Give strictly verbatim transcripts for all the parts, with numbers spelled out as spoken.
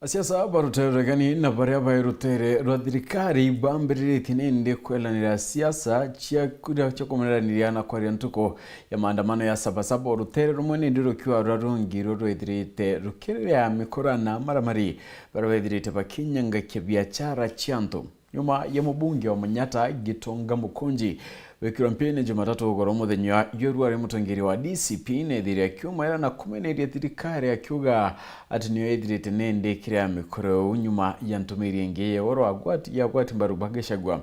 Asiasa ba rutere ruregani na baria bai rutere rwa thirikari bambiriritie nindi kwelanira siasa cia kuria cia kumeraniria na kwaria ntuku ya maandamano ya Sabasaba, o rutere rumwe nindi rukiuga ruria rungi ruria rwithirite rukiriria mikura na maramari baria bethirite bakinyangakia biachara cia antu. Nyuma ya mubunge wa Munyata, Gitonga Mukunji, gwikirwa mpini Jumatatu ugoro muthenya jwa ruari, mutongeria wa D C P neethire akiumaira na kumeneria thirikari akiuga ati niyo ithirite nindi ikiria mikoro iu nyuma ya ntumiri ingi ya ugoro wa gwati-, ya gwati mbaru ba Gachagua.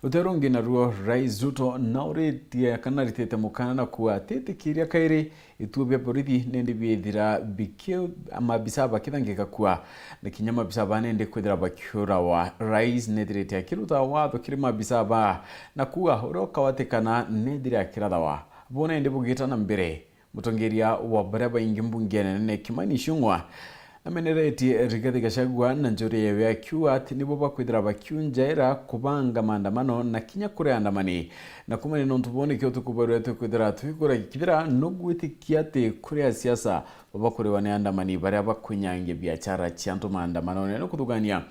Rutere rungi naruo, Rais Ruto nauritie kana aritite mukana na kuuga atitikiria kairi ituo bia borithi nindi biithira biki-, maabisa bakithangika kua, na kinya maabisa baa nindi kwithira bakiurawa. Rais nethirite akiruta watho kiri maabisa baa na kuuga uria ukawatikana nethire akirathawa. Bo nindi bugita na mbere, mutongeria wa baria baingi mbungene nene Kimani Ichung'wa nameneretie Rigathi Gachagua na njuri yewe akiuga ati nibo bakwithira bakiunjaira kubanga maandamano na kinya kuria andamani. Na kumania nontu buu nikio tukubarua tukwithira twikura kithira nugwitikia ati kuri asiasa babakuriwa ni andamani baria bakwinyangia biachara cia antu maandamanone. Ni kuthugania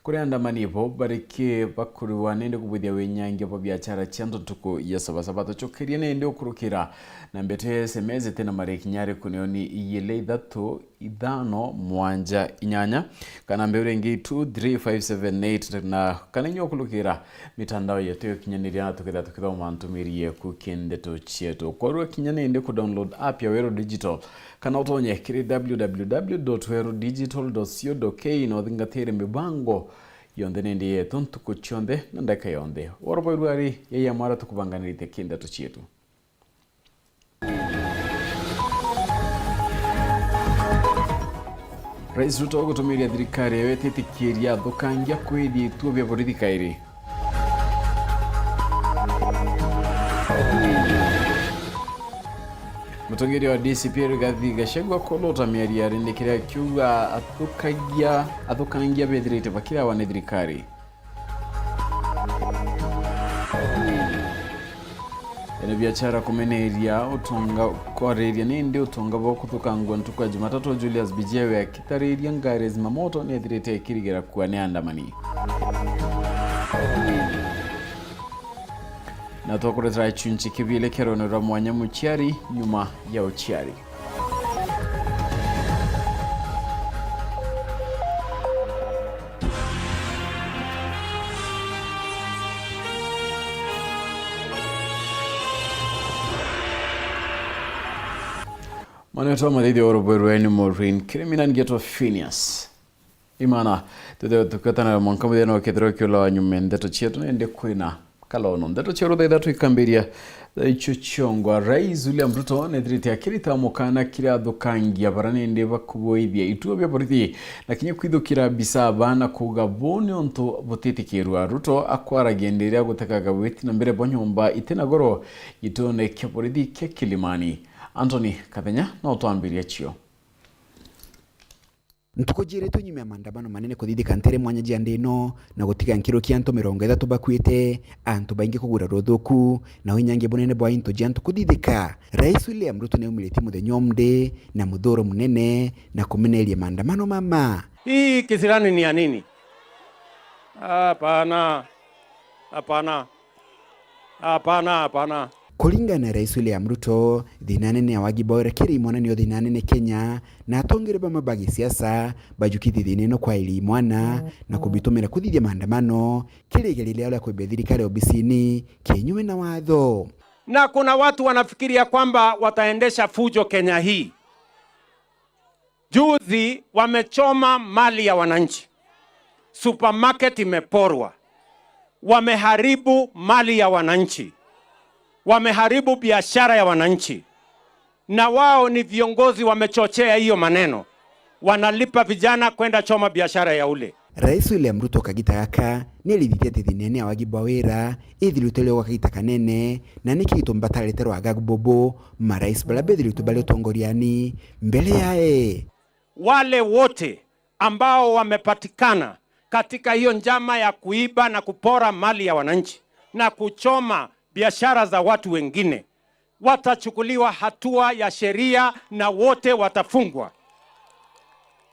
kuri andamani bo bariki bakuriwa nindi kubwithia winyangia bwa biachara cia antu ntuku ya Sabasaba. Tucokerie nindi ukurukira na mbeto ya S M S iti na mariki nyari kunioni iyile ithatu ithano mwanja inyanya, kana mbeu ringi two three five seven eight, na kana inya ukulukira mitandao yetu ya ukinyaniria na tukithira tukithoma ntumiri yeku kindeto cietu. Kwarua kinya nindi ku download app ya Weru Digital, kana utonye kiri w w w dot weru digital dot co dot k na uthingatire mibango yonthe nindi yetu ntuku cionthe na ndagika yonthe. Woro bwa iruari ya mwara tukubanganirite kindeto cietu. Rais Ruto gutumiria thirikari yawe ititikiria athukangia kwithia ituo bia borithi kairi. Mutongeria wa D C P Rigathi Gachagua kuluta miario ya rindi kiria akiuga athukagia, athukangia bethirite bakirawa ni thirikari. Ene biachara kumeneria utonga, kwariria nindi utonga bwa kuthukangua ntuku ya Jumatatu, Julius Bijewe akitariria ngari ya zimamoto niethirite ikirigira kua ni andamani. Na twakuretera gicunci kibiele kia rwendo rwa mwanya muciari nyuma ya uciari. Mwana wetu wa mathithi wa Robo Rweni Maureen Kirimina ngetwa Phineas. Imana, tuthe tukwetana mwanka muthenya wa kethirwa kiula wa nyuma ndeto cietu nende kwina kalono. Ndeto cia rutha ithatu ikambiria icio ciongwa. Rais William Ruto nethirite akirita mukana kiri athukangia bara nende bakuboithia ituo bia borithi na kinya kwithukira bisaba na kuuga bu ni untu butitikirwa. Ruto akwaragia ndi iria gutekaga witi na mbere bwa nyomba itina goro gituone kia borithi kia Kilimani. Anthony Kathenya no twambiria cio. Ntuku jiiritwe nyuma ya maandamano manene kuthithika ntere mwanya jia nthi ino na gutiga nkiru kia antu mirongo ithatu bakuite, antu baingi kugura ruthuku, na winyangi bunene bwa into jia antu kuthithika, Rais William Ruto niaumiritie muthenya umthi na muthuro munene na kumeneria maandamano mama. Hii kisirani ni ya nini? Hapana. Hapana. Hapana, hapana. Kuringana na Rais William Ruto, thina nene ya wagi bwa wira kiri imwana niyo thina nene Kenya, na atongeri bamwe ba gisiasa bajukithie thina ino kwairi imwana na kubitumira kuthithia maandamano kiri igeria riao ria kwibia thirikari obisini kinyume na watho. Na kuna watu wanafikiria kwamba wataendesha fujo Kenya hii. Juzi wamechoma mali ya wananchi. Supermarket imeporwa. Wameharibu mali ya wananchi. Wameharibu biashara ya wananchi. Na wao ni viongozi wamechochea hiyo maneno. Wanalipa vijana kwenda choma biashara ya ule. Rais William Ruto kagita gaka ni arithitie ati thina ino ya wagi bwa wira ithirite rio gwa kagita kanene, na niki gitumi batarete rwaga bubu marais baria bethirite bari utongoriani mbere yae. Wale wote ambao wamepatikana katika hiyo njama ya kuiba na kupora mali ya wananchi na kuchoma biashara za watu wengine, watachukuliwa hatua ya sheria na wote watafungwa.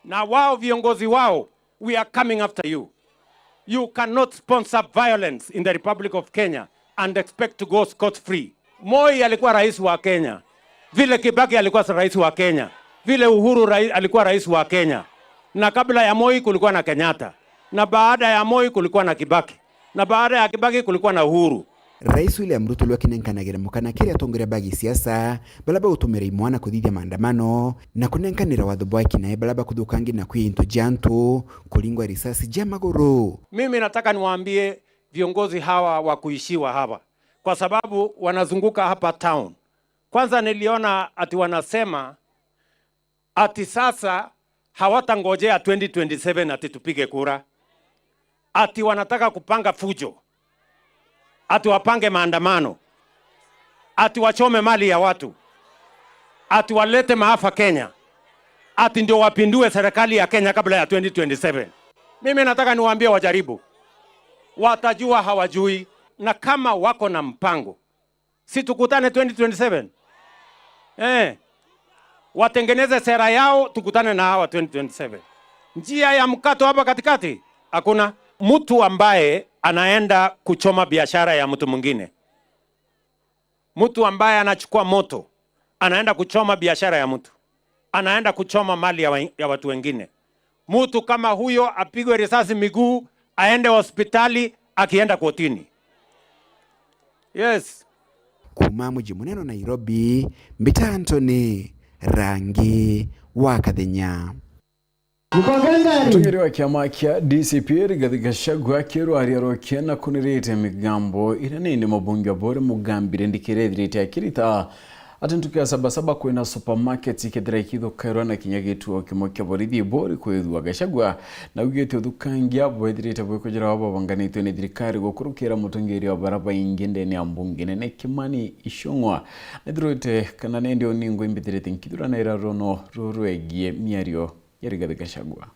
Na wao viongozi wao We are coming after you. You cannot sponsor violence in the Republic of Kenya and expect to go scot-free. Moi alikuwa rais wa Kenya, vile Kibaki alikuwa rais wa Kenya, vile Uhuru rai-, alikuwa rais wa Kenya, na kabla ya Moi kulikuwa na Kenyatta, na baada ya Moi kulikuwa na Kibaki, na baada ya Kibaki kulikuwa na Uhuru. Rais William Ruto riu akinenkanagire mukana kiri atongoria ba gisiasa baria bagutumira imwana kuthithia maandamano na kunenkanira watho bwa ekinae baria bakuthukangia na kwiya into cia antu kuringwa risasi cia maguru. Mimi nataka niwaambie viongozi hawa wa kuishiwa hawa, kwa sababu wanazunguka hapa town. Kwanza niliona ati wanasema ati sasa hawatangojea twenty twenty-seven ati tupige kura, ati wanataka kupanga fujo, ati wapange maandamano, ati wachome mali ya watu, ati walete maafa Kenya, ati ndio wapindue serikali ya Kenya kabla ya twenty twenty-seven. Mimi nataka niwaambie wajaribu, watajua hawajui, na kama wako na mpango, si tukutane twenty twenty-seven? Eh. Watengeneze sera yao, tukutane na hawa twenty twenty-seven. Njia ya mkato hapa katikati hakuna. Mtu ambaye anaenda kuchoma biashara ya mtu mwingine, mtu ambaye anachukua moto, anaenda kuchoma biashara ya mtu, anaenda kuchoma mali ya wa-, ya watu wengine. Mtu kama huyo apigwe risasi miguu, aende hospitali akienda kotini. Yes. Kuuma muji munene wa Nairobi, mbita Anthony Rangi wa Kathenya. Mutongeri wa kiama kia D C P Rigathi Gachagua akirwa ariarokia na kunirite migambo iria nini mubunge wa Bore Mugambi Rindikire ethirite akirita ati ntuku ya Sabasaba kwina supermarket ikethira ikithukairwa na kinya gituo kimwe kia borithi buri kwithua. Gachagua naugite uthukangia bwethirite bwikujira babanganitwe ni thirikari gukurukira mutongeria wa bara baingi ndene ya mbunge nene Kimani Ichung'wa. Nithirwite kana nindi uningwa imbithirite nkithurana ira runo ruru rwegie miario ya Rigathi Gachagua.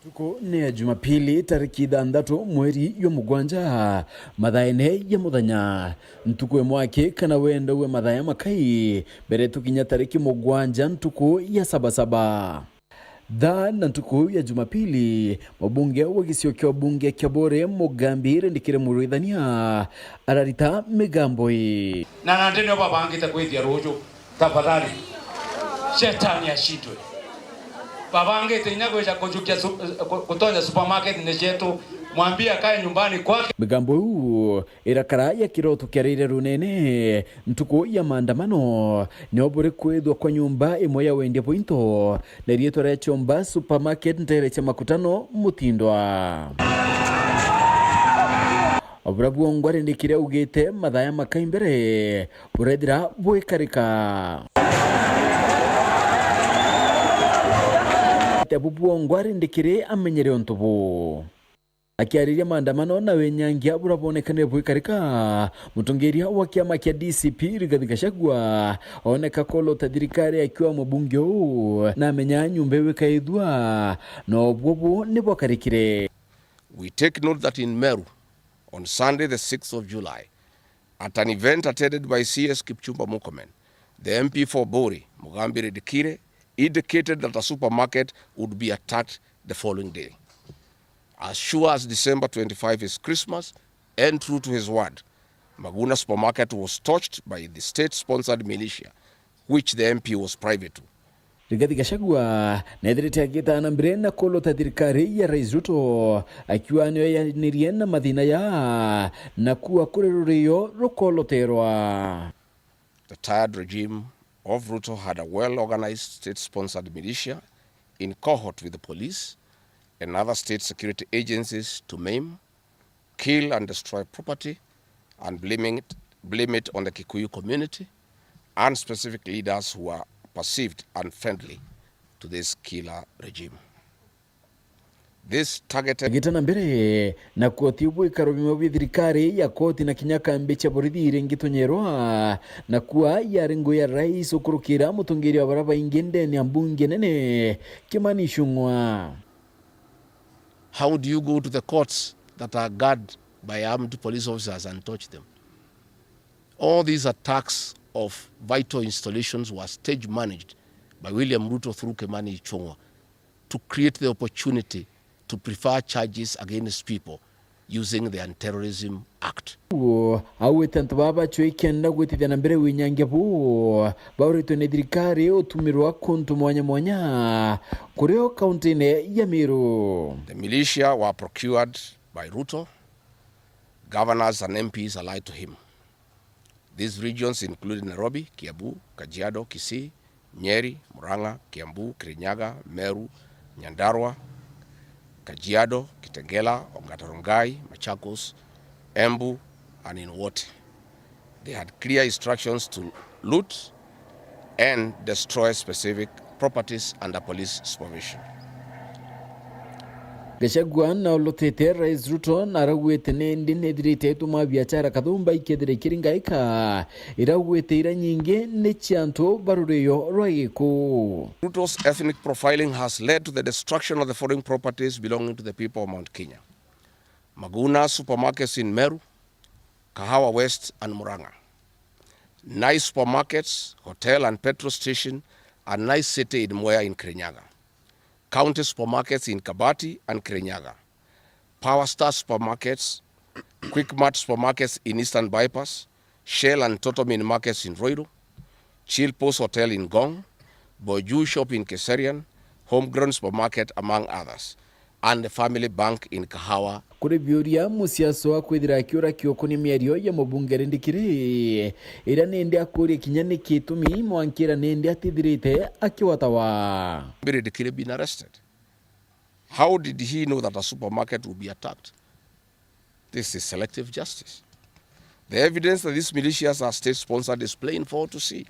Ntuku ni ya Jumapili, tariki ithanthatu mweri jwa mugwanja, mathaene ja muthenya, ntuku imwe aki kana wenda uwe mathaya makai, mbere tukinya tariki mugwanja ntuku ya Sabasaba. Thaa na ntuku ya Jumapili, mubunge wa gicigo kia ubunge kia Bore Mugambi Rindikire Murwithania ararita migambo ii. Na nandi nio babangite kwithia ruju. Tafadhali. Shetani ashindwe. Babangite inya gwija kujukia su-, ku-, gutonya supermarket ni cietu. Mwambie akae nyumbani kwake. Migambo iu irakara ya kiroto kia riria runene ntuku ya maandamano, nio buri kwithwa kwa nyumba imwe ya wendia bwa into na riitwa ria Chomba Supermarket ntere cia Makutano Mutindwa. Bura bwongwa Rindikire augite mathaya makai mbere burethira bwikarika. Te bu bwongwa Rindikire amenyere untu buu. Akiariria maandamano na winyangia bura bwonekanire bwikarika, mutongeria wa kiama kia D C P Rigathi Gachagua oneka kolota thirikari akiwa mubunge uu na amenya nyumba iu ikaithua, na ubwo bu ni bwakarikire. We take note that in Meru, on Sunday the sixth of July, at an event attended by C S Kipchumba Murkomen, the M P for Bore, Mugambi Rindikire, indicated that a supermarket would be attacked the following day. As sure as December twenty-five is Christmas, and true to his word, Maguna Supermarket was torched by the state-sponsored militia, which the M P was privy to. Rigathi Gachagua nethirite agitana mbere na kolota thirikari ya Rais Ruto, akiuga niyo yanirie na mathina ya na kuua kuri rurio rukoloterwa. The tired regime of Ruto had a well-organized state-sponsored militia in cohort with the police and other state security agencies to maim, kill and destroy property and blaming it, blame it on the Kikuyu community and specific leaders who are perceived unfriendly to this killer regime. This targeted Agitana mbere na koti bwikaro bimwe bia thirikari ya koti na kinya kambi cia borithi iria ingitonyerwa na kuwa yari ngugi ya rais ukurukira mutongeria wa bara baingi ndene ya mbunge nene Kimani Ichung'wa. How do you go to the courts that are guarded by armed police officers and torch them? All these attacks of vital installations were stage managed by William Ruto through Kimani Ichung'wa. to create the opportunity to prefer charges against people using the Anti-Terrorism Act. Augite antu baba bacwe ikenda gwitithia na mbere winyangia buu bauritwe ni thirikari utumirwa kuntu mwanya mwanya kurio kauntine ya Meru. The militia were procured by Ruto. Governors and M Ps allied to him. These regions include Nairobi, Kiambu, Kajiado, Kisii, Nyeri, Murang'a, Kiambu, Kirinyaga, Meru, Nyandarua, Kajiado, Kitengela, Ongata Rongai, Machakos, Embu, and in Wote. They had clear instructions to loot and destroy specific properties under police supervision. Gachagua na ulutite Rais Ruto na araugite ni ndi nithirite ituma biachara kathumba ikethira ikiri ngaika, iraugite ira nyingi ni cia antu ba rurio rwa Giku. Ruto's ethnic profiling has led to the destruction of the foreign properties belonging to the people of Mount Kenya. Maguna supermarkets in Meru, Kahawa West and Murang'a. Nice supermarkets, hotel and petrol station, and Nice City in Mwea in Kirinyaga. County supermarkets in Kabati and Kirinyaga. Power Star supermarkets, Quickmart supermarkets in Eastern Bypass, Shell and Total Mini markets in Ruiru, Chill Post Hotel in Ngong, Boju Shop in Kiserian, Homegrown Supermarket, among others, and the Family Bank in Kahawa. Kuri biuria musiasa wa kwithira akiura kiukuni miario ya mubunge Rindikiri, iria nindi akuria kinya ni gitumi mwankira nindi atithirite akiwatawa. Rindikiri been arrested. How did he know that a supermarket would be attacked? This is selective justice. The evidence that these militias are state sponsored is plain for all to see.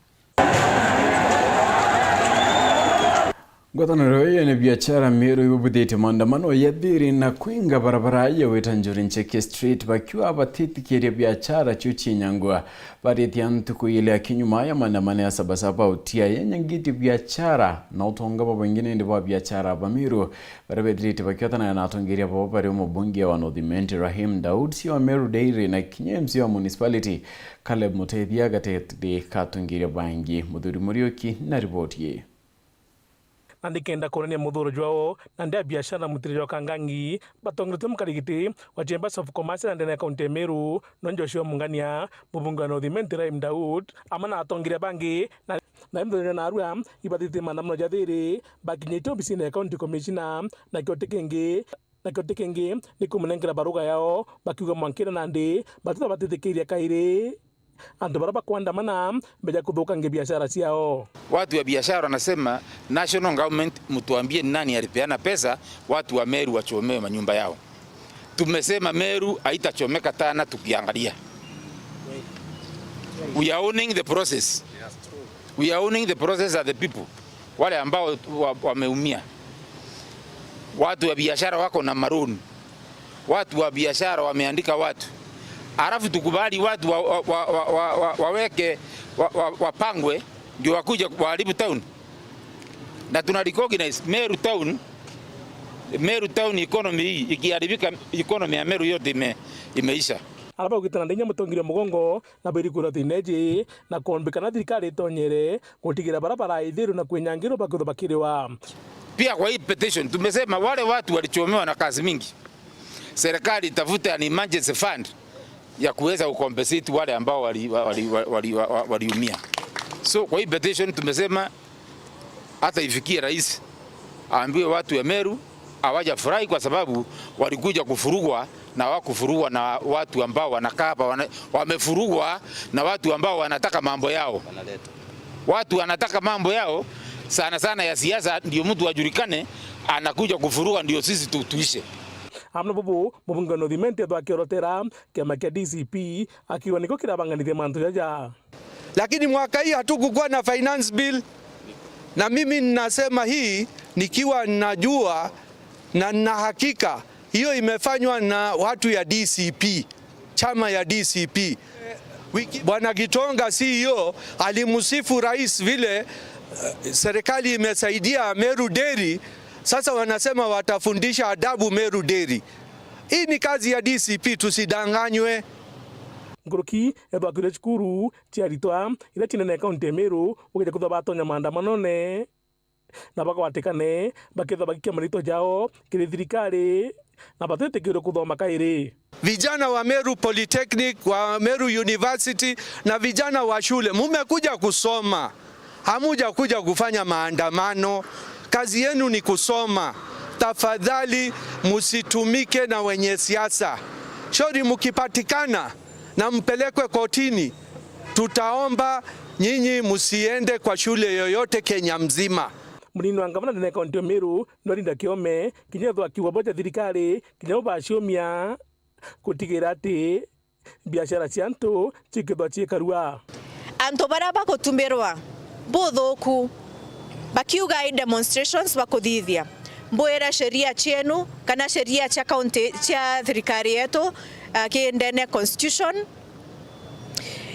Ngwataniro ya ene biachara Meru ibubuthitie maandamano ya thiri na kwinga barabara ya Weta Njuri Ncheke Street bakiuga batitikiria biachara cio ciinyangwa. Baritie antu kuilia kinyuma ya maandamano ya Sabasaba utia yenyangitie biachara na utonga bwa baingi nindi bwa biachara ba Meru. Baria bethirite bakiotanaga na atongeria bao bari o mubunge wa North Imenti Rahim Daud, C E O wa Meru Dairy na kinya M C A wa municipality Caleb Mutethia gateti ka atongeria bangi. Muthuri Muriuki na riboti ii. Na ndikenda kuonania muthuro jwao na ndi a biashara na mutiri jwa Kangangi batongeretwe mukarigiti wa Chambers of Commerce na ndene ya kaunti ya Meru, no Joshua Mungania, mubunge wa North Imenti Rahim Daud, amwe na atongeria bangi na Na imithenya na arua ibathitie maandamano ja thiri, bakinyite obisine ya County Commissioner, nakio ti kingi, nakio ti kingi ni kumunengera baruga yao, bakiuga mwankira nandi batitha batitikiria kairi antu baria bakwandamana mbeja kuthukangia biashara ciao. Watu wa biashara wanasema national government, mtuambie ni nani alipeana pesa watu wa Meru wachomewe manyumba yao. Tumesema Meru haitachomeka tena tukiangalia. We are owning the process. We are owning the process as the people. Wale ambao wa- wameumia. Watu wa biashara wako na maroon. Watu wa biashara wameandika watu. Alafu tukubali watu wa, wa, wa, wa, wa, wa, waweke wa, wa, wapangwe ndio wakuja waharibu town. Na tuna recognize Meru town, Meru town economy hii ikiharibika, economy ya Meru yote ime, imeisha. Araba ugitana ndinya mutongiria mugongo na biri kura thineji na kuombi kana thirikari itonyere gutigira bara baraithirwe na kwinyangirwa bakithwa bakiriwa. Pia kwa hii petition tumesema wale watu walichomewa na kazi mingi, serikali itafute an emergency fund ya kuweza kucompensate wale ambao waliumia wali, wali, wali, wali, wali. So kwa hii petition tumesema hata ifikie rais aambiwe watu ya Meru hawajafurahi kwa sababu walikuja kufurugwa na hawakufurugwa na watu ambao wanakaa hapa, wana, wamefurugwa na watu ambao wanataka mambo yao. Watu wanataka mambo yao sana sana ya siasa, ndio mtu ajulikane, anakuja kufurugwa ndio sisi tu, tuishe. Amwe na bubu, mubunge wa North Imenti ethwa akiorotera kiama kia D C P akiuga nikio kirabanganithia mantu jaja. Lakini mwaka hii hatukukuwa na finance bill, na mimi ninasema hii nikiwa ninajua na nina hakika hiyo imefanywa na watu ya D C P, chama ya D C P. Wiki- Bwana Gitonga C E O alimsifu rais vile eh, serikali imesaidia Meru Dairy. Sasa wanasema watafundisha adabu Meru Dairy. Hii ni kazi ya D C P, tusidanganywe. Nkuruki ethwa akire cukuru cia aritwa iria cinene kaunti ya Meru ugeja kwithwa batonya maandamanone. na bagwatikane bakethirwa bagikia maritwa jao kiri thirikari na batitikirwe kuthoma kairi. Vijana wa Meru Polytechnic, wa Meru University na vijana wa shule, mumekuja kusoma. Hamuja kuja kufanya maandamano. Kazi yenu ni kusoma. Tafadhali msitumike na wenye siasa. Shauri mkipatikana na mpelekwe kotini, tutaomba nyinyi msiende kwa shule yoyote Kenya mzima. Munini wa ngavana ndene kaunti ya Meru, Norinda Kiome, kinya ethwa akiuga boja thirikari, kinya bo baciumia gutigira ati biashara cia antu cikithwa ciikarua. Antu baria bagutumirwa buthuku, bakiuga i demonstrations bakuthithia, mbwire sheria cienu kana sheria cia county cia thirikari yetu, ah, ki ndene constitution,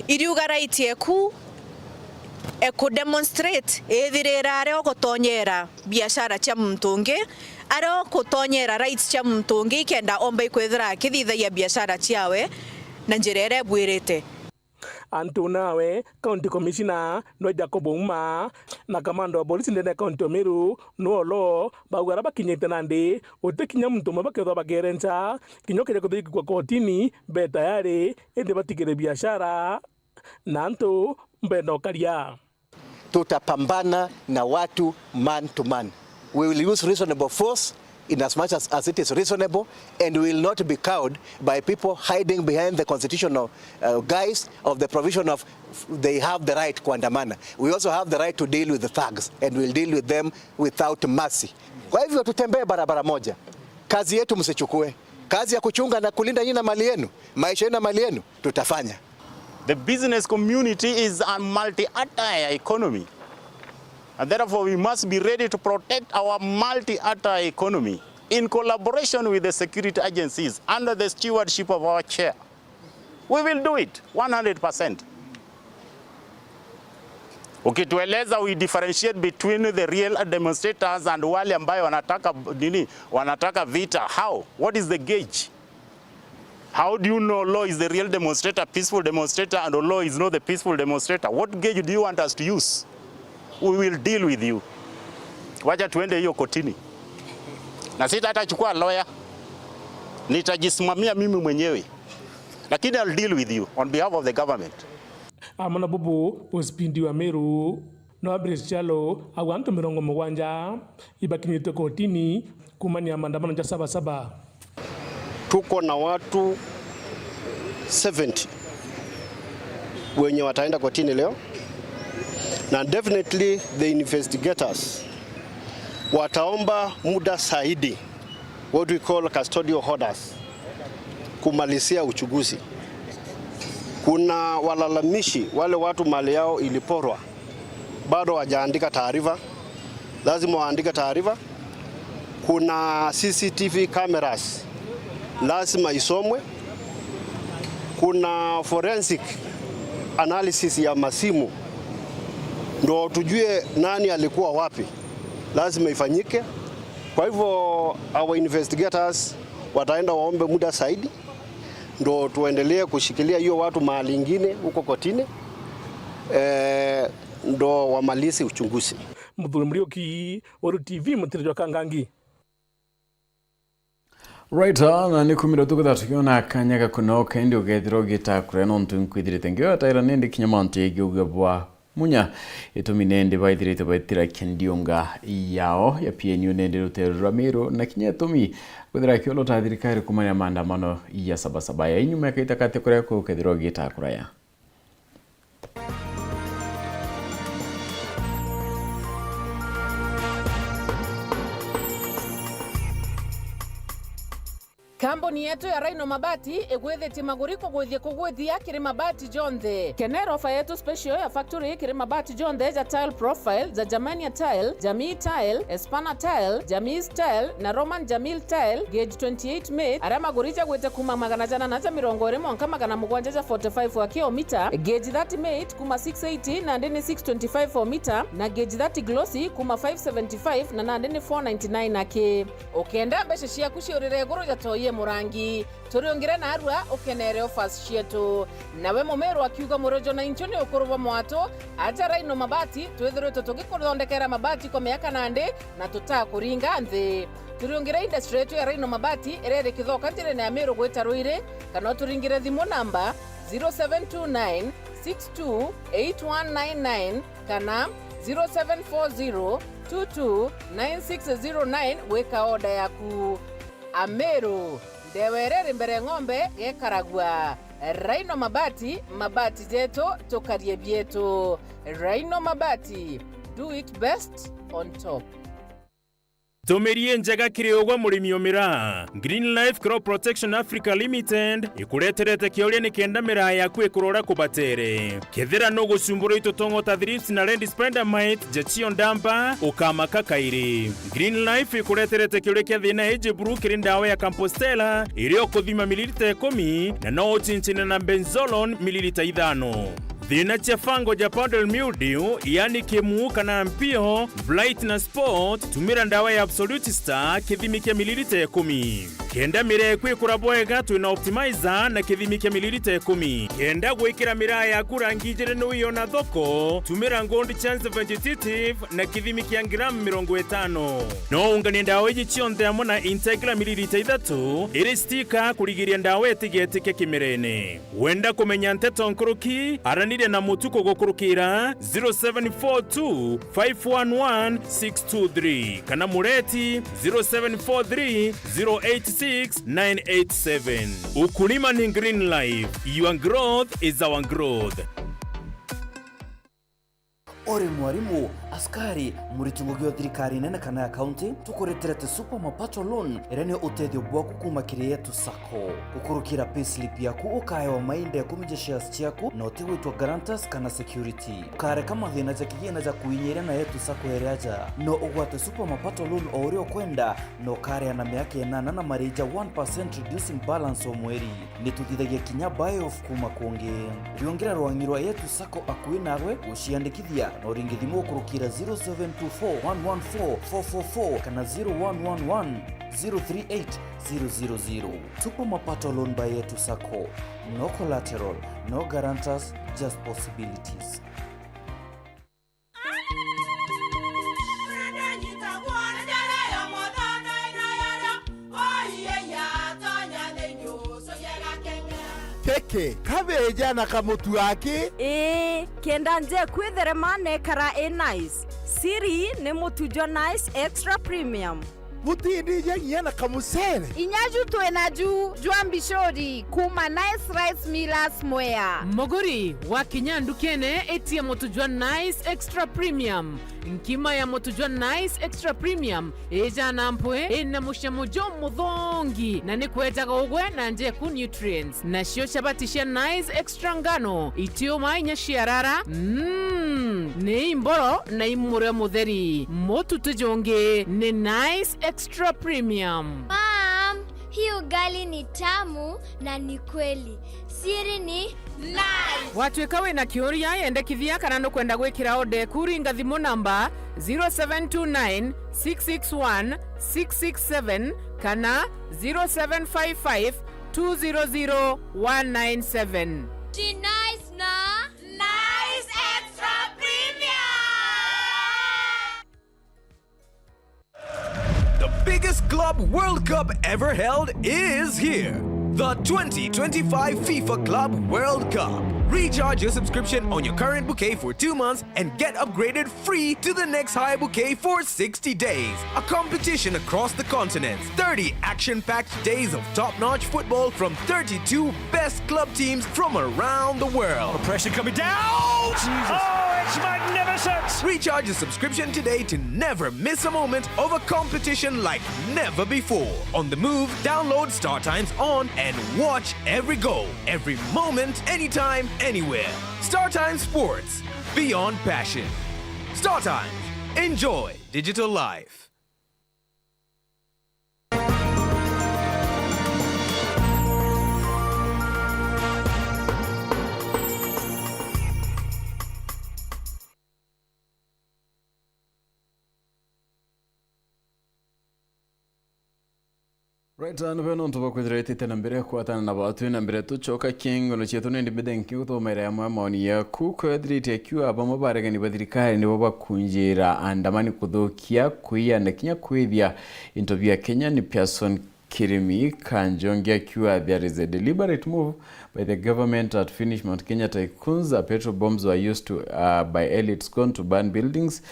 iriuga right yeku e ku demonstrate ithirira aria ugutonyera biashara cia muntu ungi, aria ugutonyera rights cia muntu ungi ikenda omba ikwithira akithithagia biashara ciawe na njira iria ibwirite. Antu nawe, County Commissioner nwe Jacob Ouma na kamanda wa polisi ndene ya County o Meru nwe Olo, bauga aria bakinyite nandi, uti kinya muntu umwe bakethwa bagerenca, kinya ukeja kwithirwa ikikua kotini, be tayari, indi batigire biashara na antu mbenda ukaria. Tutapambana na watu man to man. We will use reasonable force in as much as, as it is reasonable, and we will not be cowed by people hiding behind the constitutional, uh, guise of the provision of they have the right kuandamana. We also have the right to deal with the thugs, and we'll deal with them without mercy. Kwa hivyo tutembee barabara moja. Kazi yetu msichukue. Kazi ya kuchunga na kulinda nyinyi na mali yenu, maisha yenu na mali yenu, tutafanya. The business community is a multi-attire economy, and therefore we must be ready to protect our multi-attire economy in collaboration with the security agencies under the stewardship of our chair. We will do it one hundred percent. Ukitueleza we differentiate between the real demonstrators and wale ambayo wanataka nini, wanataka vita, how? What is the gauge? How do you know Olo is the real demonstrator, peaceful demonstrator, and Olo is not the peaceful demonstrator? What gauge do you want us to use? We will deal with you. Wacha tuende hiyo kotini. Na sitachukua lawyer. Nitajisimamia mimi mwenyewe. Lakini I'll deal with you on behalf of the government. Amwe na bubu, Ospindi wa Meru, no Abres Chalo, au antu mirongo mugwanja ibakinyitwe kotini kumania maandamano ja Saba Saba. Tuko na watu seventy wenye wataenda kotini leo, na definitely the investigators wataomba muda zaidi, what we call custodial orders, kumalizia uchunguzi. Kuna walalamishi, wale watu mali yao iliporwa, bado hawajaandika taarifa, lazima waandike taarifa. Kuna C C T V cameras, lazima isomwe. Kuna forensic analysis ya masimu, ndo tujue nani alikuwa wapi, lazima ifanyike. Kwa hivyo, our investigators wataenda waombe muda zaidi, ndo tuendelee kushikilia hiyo watu mahali ingine huko kotini, eh, ndo wamalize uchunguzi. Muthuri Muriuki, Weru T V, Mutiri jwa Kangangi. Right, ah, na ni kumira tukutha tukiona kanya gakunoka, indi ugethirwa ugitakura nontu nkwithirite ngiwataira nindi kinya mantu yegi uga bwa munya. Itumi nindi baithirite baitirakia ndiunga yao ya P N U nindi rutere rwa Meru, na kinya itumi kwithira kiolo ta thirikari kumania maandamano ya Saba Saba ya inyuma ikaita kati kuria kukethirwa ugitakura ya. Kambuni yetu ya Rhino Mabati igwithitie maguri kugwithia kugwithia kiri mabati jonthe. Kenera ofa yetu special ya factory kiri mabati jonthe ja tile profile, ja Germania tile, Jamii tile, Espana tile, Jamis tile na Roman Jamil tile, gauge twenty-eight mate, aria maguri jagwite kuma magana jana na ja mirongo iri mwanka magana mugwanja ja forty-five wa kilomita, gauge thirty mate kuma six eighty nandi ni six twenty-five o mita, na gauge thirty glossy kuma five seventy-five na nandi ni four ninety-nine aki. Ukenda mbeca ciaku ciurire iguru ja toyie Murangi. Turiungire narua ukenere offers cietu. Nawe Mumiru akiuga, Murojo na inchu ni ukuru bwa mwatu, aja Rhino Mabati, twithiritwe tugikuthondekera mabati kwa miaka nandi na tutakuringa nthi. Turiungire industry yetu ya Rhino Mabati iria iri Kithoka njirene ya Miru gwita Ruiri, kana uturingire thimu namba zero seven two nine six two eight one nine nine kana zero seven four zero two two nine six zero nine gwika order yaku. Amiru, ndewa iria iri mbere ng'ombe gekaragua. Rhino Mabati, mabati jetu, tukarie bietu. Rhino Mabati, do it best on top. Ntumiri injega kiri ugwe murimi o miraa. Green Life Crop Protection Africa Limited ikureterete kioria nikenda miraa yaku ikurora kubatere. Kethira nugucumbura itutongo ta thrips na red spider mite, ja cio ndamba, ukamaka kairi. Green Life ikureterete kioria kia thina iji buru kiri ndawa ya Compostella, iria ukuthima mililita ikumi, na no ucinchine na benzolone mililita ithano. Thina cia fungal ja powdery mildew, yani kimuu kana mpio, blight na spot, tumira ndawa ya Absolute Star, kithimi kia mililita ikumi. Kenda miraa yaku ikura bwega, twina optimizer na kithimi kia mililita ikumi. Kenda gwikira miraa yaku rangi ijiri ni wiona thoko, tumira Gold Chance Vegetative na kithimi kia gramu mirongo itano. No unganie ndawa iji cionthe amwe na Integra mililita ithatu iri stika kurigiria ndawa itigetike kimirene. Wenda kumenya nteto nkuruki? Araniria na Mutuku gukurukira zero seven four two five one one six two three kana Mureti zero seven four three zero eight six nine eight seven. Ukulima ni Green Life. Your growth is our growth. Uri mwarimu, askari, muriti ngugi o thirikari nene kana ya kaunti, tukureterete Super Mapato Loan, iria ni utethio bwaku kuuma kiri Yetu Sacco. Gukurukira payslip yaku, ukaewa mainda ikumi ja shares ciaku, na utigwitwa guarantors kana security. Ukareka mathina ja kigina ja kuinyiria na Yetu Sacco iri aja. No ugwate Super Mapato Loan o uria ukwenda, na ukaria na miaka inana na marii ja one percent reducing balance o mweri. Ni tuthithagia kinya buy off kuuma kungi. Riungira rwangi rwa Yetu Sacco akui nawe, guciandikithia na uringi thimu ukurukira zero seven two four one one four four four four kana zero one one one zero three eight zero zero zero. Super Mapato Loan by Yetu Sacco. No collateral, no guarantors, just possibilities. Kiki kabeeja na kamutu aki? Ii, kenda nje kwitherema nekara i nice. Siri ni mutu jwa Nice Extra Premium. Butindija nginya na kamucere. Inya ju twina ju jwa mbicuri kuuma Nice Rice Millers Mwea. Muguri, wakinya ndukene, itia mutu jwa Nice Extra Premium. Nkima ya mutu jwa Nice Extra Premium ijana mpwi, ina mucamo jumuthongi, na ni kwejaga ugwe na njeku nutrients. Nacio chabati cia Nice Extra ngano, itiuma inya ciarara, mm, ni imboro na imurio mutheri. Mutu ti jungi, ni Nice Extra Premium. Mom, hii ugali ni tamu na ni kweli. Siri ni Nice. Watwika wina kiuria, yendekithia kana nukwenda gwikira order eku, ringa thimu namba zero seven two nine six six one six six seven kana zero seven five five two zero zero one nine seven. Ti Nice na Nice Extra Premium. The biggest Club World Cup ever held is here. The twenty twenty-five FIFA Club World Cup. Recharge your subscription on your current bouquet for two months and get upgraded free to the next high bouquet for sixty days. A competition across the continent. Thirty action-packed days of top-notch football from thirty-two best club teams from around the world. Pressure coming down! Jesus. Oh, it's magnificent! Recharge your subscription today to never miss a moment of a competition like never before. On the move, download StarTimes On and watch every goal, every moment, anytime, anywhere. StarTimes Sports, beyond passion. StarTimes, enjoy digital life. Right, na beno nontu bwa kwithira itite na mbere kwatana na batwi na mbere tucoka kingono cietu, nindi mbithenki guthomera yamwe maoni yaku. Kwethirite akiuga bamwe baregani ba thirikari nibo bakunjira andamani kuthukia, kuia na kinya kwithia into bia Kenya ni Pearson Kirimi Kanjongi akiuga there is a deliberate move by the government at finish Mount Kenya tycoons, uh, petrol bombs were used to, uh, by elites gone to burn buildings,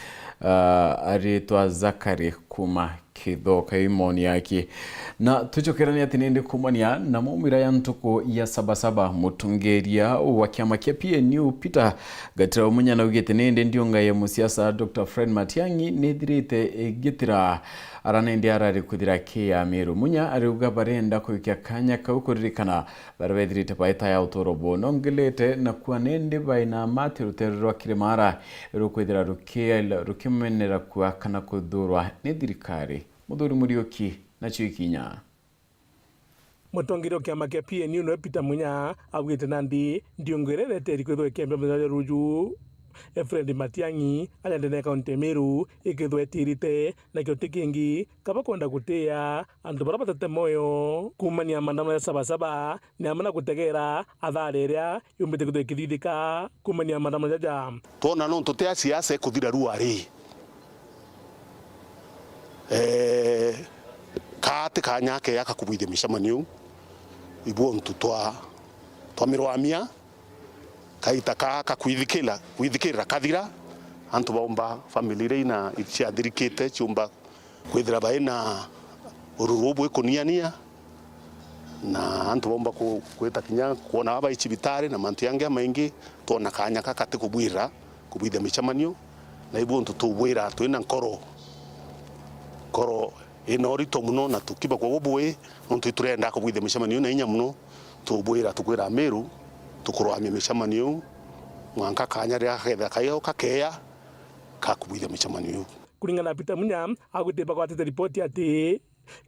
uh, aritwa Zakari kuma Kithoka i maoni yake. Na tucokerania ati nindi kumania na maumira ya ntuku ya Sabasaba, mutongeria wa kiama kia P N U Peter Gatira Munya naugite nindi ndiunga ya musiasa Doctor Fred Matiang'i nithirite igitira ara nindi arari kuthira ki ya Meru. Munya ariuga barenda kuikia kanya kau kuririkana baria bethirite baita ya uturo bwao. Nongelete na kuua nindi baina mati rutere rwa Kirimara rukwithira ruki-, rukimenera kua kana kuthurwa ni thirikari. Muthuri Muriuki nacio ikinya. Mutongeria wa kiama kia P N U niwe Peter Munya augite nandi ndiungwire ireteri kwithwa ikiambia muthenya jwa ruju. Fred Matiang'i aja ndene ya kaunti ya Meru ikithwa itirite, nakio ti kingi kaba kwenda gutia antu baria batete moyo. Kumania maandamano ya Sabasaba ni amwe na gutegera athari iria yumbite kwithwa ikithithika kumania maandamano jaja. Twona nontu ti a siasa ikuthira ruari, eh, kaa ti kanya akea ka kubwithia micemanio iu. Ibu untu twa, twamirwamia, kaita kaa ka kwithikira, kwithikirira kathira, antu baumba, family iria ina, ciathirikite ciumba kwithira bai na ururu bwikuniania, na antu baumba ku-, kwita kinya kwona baba i cibitari na mantu jangi jamaingi, twona kanya kaka ti kubwira kubwithia micemanio, na ibu untu tubwira twina nkoro, nkoro ina urito mono, na tukiba kwa bubui, nontu iturenda kubwithia micemanio na inya mono, tubwira tukwira Meru, tukurwamia micemanio iu, mwanka kanya riria gakethira kaio kakeya ka kubwithia micemanio iu. Kuringana na Peter Munya, agwite bagwatite ripoti ati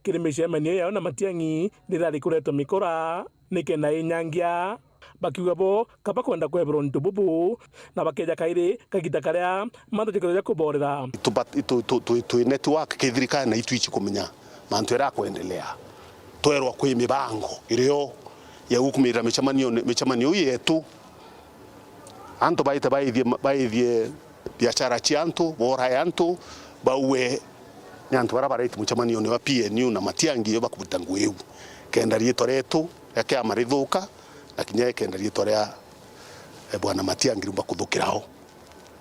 kiri micemanio yao na Matiang'i nirari kuretwa mikora nikenda inyangia, bakiuga bo kaba kwenda kweberwa untu bubu, na bakeja kairi kagita karia mantu jakethwa ja kuborera. Itu-, itu-, tu-, tu-, twi network kithirikari na itwici kumenya mantu jaria akwendelea. Twerwa kwi mibango irio ya gukumirira micemanio, micemanio iu yetu. Antu baite baithie, baithie biashara cia antu, borae antu, baue. Ni antu baria bareti mucemanione wa P N U na Matiang'i iyo bakuruta ngugi iu. Kenda riitwa rietu ria kiama rithuka, na kinya kenda riitwa ria, eh, Bwana Matiang'i riumba kuthukira o.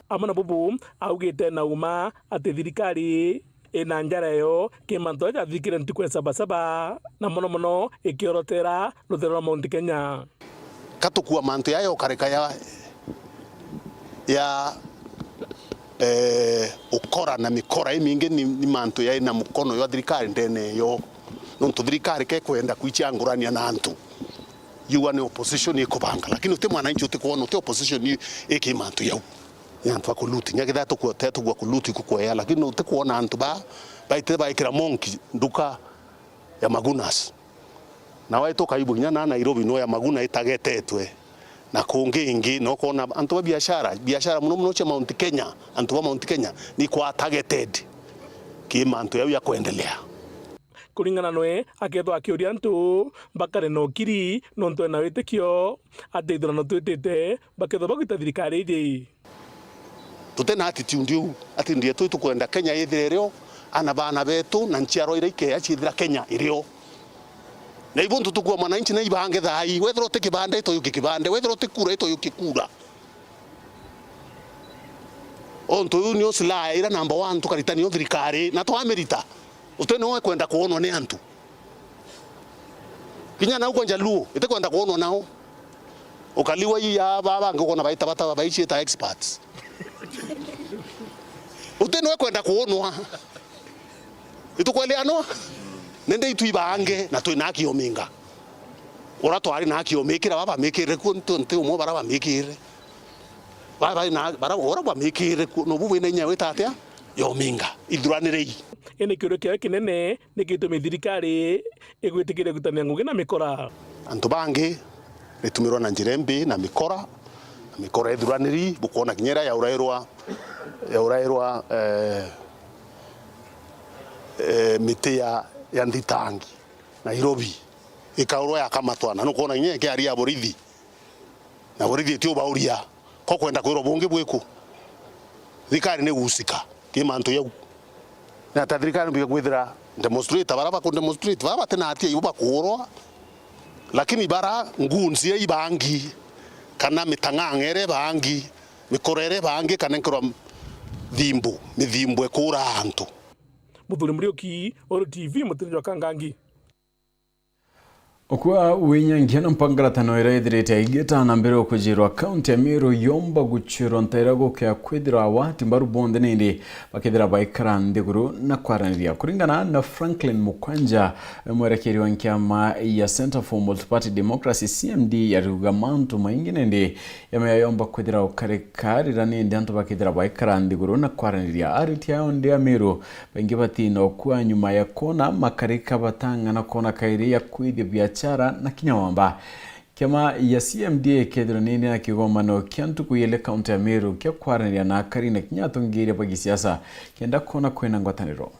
Amwe na bubu, augite na uma ati thirikari ina njara yo ki mantu jaria jathikire ntuku ya Sabasaba, na mono mono ikiorotera rutere rwa Mount Kenya. Ka tukua mantu jaya jokarika ya, ya, eh, ukora na mikora imingi ni, ni mantu jai na mukono jwa thirikari ndene yo. Nontu thirikari kekwenda kwichangurania na antu, yuga ni opposition ikubanga, lakini uti mwananchi utikwona, uti opposition i-, iki mantu jau. Ni antu a kuluti. Nya kethira tukua, te tukua kuluti kukwea, lakini utikwona antu ba, baitire baikira monki nduka ya Magunas. Na waitu kaibu kinya na Nairobi no ya Maguna itagetetwe. Na kungi ingi, no kona antu ba biashara, biashara muno muno cia Mount Kenya, antu ba Mount Kenya, ni kwa targeted ki mantu yau ya kwendelea. Kuringana nwe, akethwa akiuria antu bakare na ukiri nontu ena witikio ati ithurano twitite bakethwa bagwita thirikari iji. Tuti na attitude iu, attitude yetu itukwenda Kenya yithire irio, ana baana betu na nchiarwa iria ikeya ciithira Kenya irio. Na ibu ntu tukua mwananchi na ibange thaa ii, wethirwa uti kibande itoyukie kibande, wethirwa uti kura itoyukie kura. Ontu uyu ni usilaha ira namba one tukarita niyo thirikari, na twamirita, uti niwe kwenda kwonwa ni antu. Kinya nau kwa Njaluo, itikwenda kwonwa nao. Ukaliwa ii ya ba bangi ukona baita bata baiciita experts. Uti niwe kwenda kwonwa. Itukweleanwa? Nende itu ibange na twi na haki ominga. Ura twari na haki omikira, baba mikire kuo nti, nti umwe bara bamikire. Baba na, bara ura bamikire kuo, nobu bwina inya wita atia? Yominga. Ithuranirei. Indi kiuria kiao kinene ni gitumi thirikari igwitikiria gwitania ngugi na mikora. Antu bangi ritumirwa na njira imbi na mikora, na mikora ithuraniri, bukwona kinya iria yaurairwa, yaurairwa, eh, eh, miti ya, ya nthitangi. Nairobi, ikaurwa yakamatwa, na nukwona inya ikiaria borithi, na borithi itiubauria. Ko kwenda kwirwa bungi bwiku? Thirikari ni guusika ki mantu jau. Ni ata thirikari mbige kwithira demonstrate, bara baku demonstrate, bara bati na hatia ibo bakuurwa, lakini bara goons iria ibangi, kana mitang'ang'a iria ibangi, mikora iria ibangi, ikanenkerwa thimbu, mithimbu ikuura antu. Muthuri Muriuki, Oro T V, Mutiri jwa Kangangi. Ukua winyangia na mpangaratano iria ithirite igita na mbere ukujirwa kaunti ya Meru yomba guchirwa ntaira gukea kwithirwa awati mbaru bonthe nindi bakithira baikara nthiguru na kwaraniria. Kuringana na Franklin Mukwanja, mwerekeri wa nkiama ya Centre for Multiparty Democracy, C M D, yariuga mantu maingi nindi yamea yomba kwithira ukarika rira nindi antu bakithira baikara nthiguru na kwaraniria. Ariti ao ndi Ameru baingi batina ukua nyuma ya kwona makarika batang'ana kwona kairi ya kwithia biachara na kinya wamba. Kiama ya C M D ikethirwa nini na kigomano kia ntuku yele kaunti ya Meru kia kwaraniria na akari na kinya atongeria ba gisiasa kenda kwona kwina ngwataniro.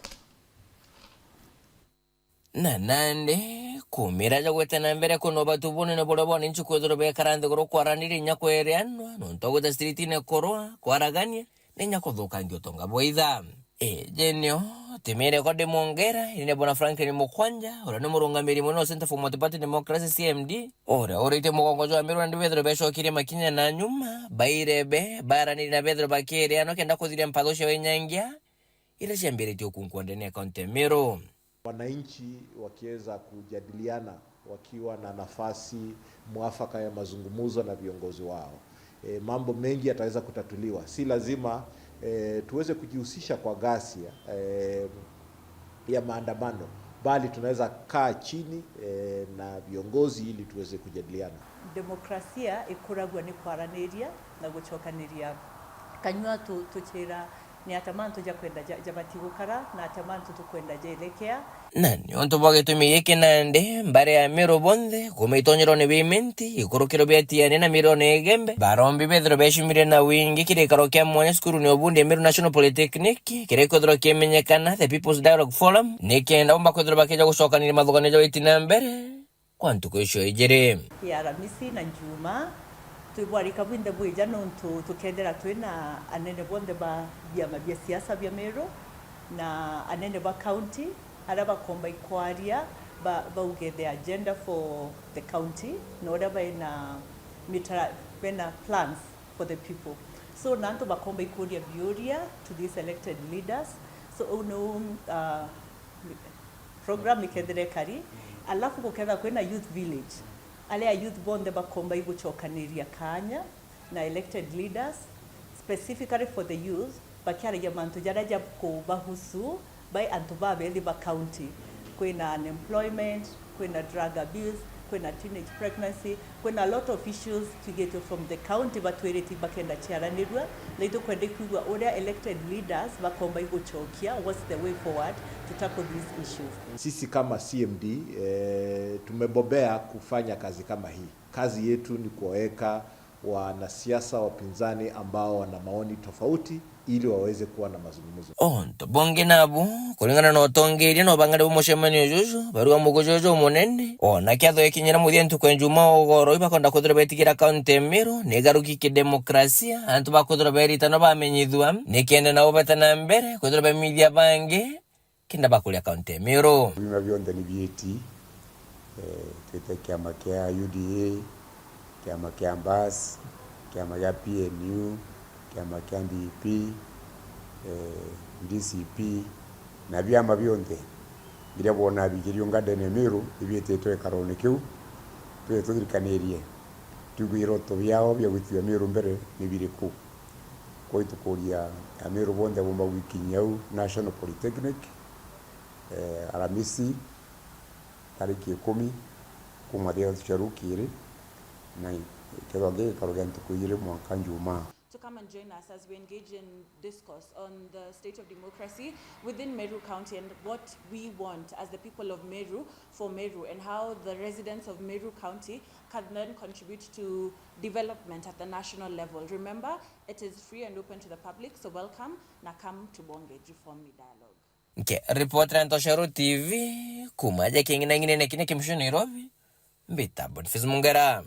Na nandi, kumira jagwete na mbere kuna ubatu bunene buria bwanenchi kwithirwa bekara nthiguru kwaraniria inya kwereanwa, nontu wa gwita streetine kurwa, kwaragania, na inya kuthukangia utonga bwa itha. Iji nio timire kwa ndimwongera, indi bwana Franklin Mukwanja, uria ni murungamiri munene wa Centre for Multiparty Democracy, C M D, uria urite mugongo jwa Meru nandi bethirwe becokirie makinya na nyuma, bairebe, baranirie na bethirwe bakireanwa kenda kuthiria mpatho cia winyangia, iria ciambiritie ukunkwa ndene ya kaunti ya Meru. Wananchi wakiweza kujadiliana wakiwa na nafasi mwafaka ya mazungumzo na viongozi wao, e, mambo mengi yataweza kutatuliwa. Si lazima, e, tuweze kujihusisha kwa ghasia, e, ya maandamano, bali tunaweza kaa chini, e, na viongozi ili tuweze kujadiliana. Demokrasia ikuragua ni kwaraniria na gucokaniria kanyua tu-, tuchira ni ata mantu jakwenda ja-, jabati gukara, na ata mantu tukwenda jelekea. Na niuntu bwa gitumi giki nandi, mbari ya Meru bonthe, kuma itonyerone bia Imenti, ikurukiro bia Tiani na mirone ya Igembe, barombi bethirwe becumire na wingi kirikaro kia mwanya cukuru ni ubundi ya Meru National Polytechnic, kiria ikwithirwa kimenyekana The People's Dialogue Forum, nikenda bomba kwithirwa bakija gucokaniria mathugania ja witi na mbere kwa ntuku icio ijiri. Ya Aramisi na Njuma, twibwarika bwinthe bwija nontu tukethira twina anene bonthe ba biama bia siasa bia Meru na anene ba county aria bakomba ikwaria ba-, bauge the agenda for the county na uria baina mitara-, bena plans for the people. So, na antu bakomba ikuria biuria to these elected leaders. So, uu niu, uh, program ikethira ikari. Alafu gukethira kwina youth village, aria youth bonthe bakomba igucokaniria kanya na elected leaders, specifically for the youth, bakiaragia mantu jaria jakubahusu by antu babethi ba county. Kwina unemployment, kwina drug abuse, kwina teenage pregnancy, kwina a lot of issues twigitwe from the county batwirite bakenda ciaranirua, na itukwenda ikwigua uria elected leaders bakomba igucokia, what's the way forward to tackle these issues. Sisi kama C M D, eh, tumebobea kufanya kazi kama hii. Kazi yetu ni kuwaweka wanasiasa wapinzani ambao wana maoni tofauti ili waweze kuwa na mazungumzo. Untu bungi nabu, kuringana na utongeria na ubang'ani bwa mucemanio juju, barua mugujuju munene, ona kiatho gikinyira muthia ntuku ya Njumaa ugoro, ibakwenda kwithirwa betigira kaunti ya Meru ni igaruki kidemokrasia, antu bakwithirwa beritana bamenyithua, nikenda nabo bete na mbere kwithirwa bemithia bangi, kenda bakuria kaunti ya Meru. Biuma bionthe ni bieti, eh, twite kiama kia U D A, kiama kia Mbas, kiama kia P N U, kiama kia D P, eh, D C P, na biama bionthe biria bwona bikiria ungandene Meru, ibiititwe ikarone kiu, twije tuthirikanirie, tuigue iroto biao bia gwitia Meru mbere ni biriku. Kwou itukuria Ameru bonthe bomba gwikinyia au National Polytechnic, eh, Aramisi, tariki ikumi, kuma thaa ithatu cia rukiri, na ikethwa ngi gikaro gia ntuku ijiri mwanka Njumaa. To come and join us as we engage in discourse on the state of democracy within Meru County and what we want as the people of Meru for Meru, and how the residents of Meru County can then contribute to development at the national level. Remember, it is free and open to the public, so welcome, na come tubonge, ju form ni dialogue. Nkiripotera Ntoshero T V kuuma aja king'inang'inene kinya kimucio Nairobi, mbita Boniface Mungera.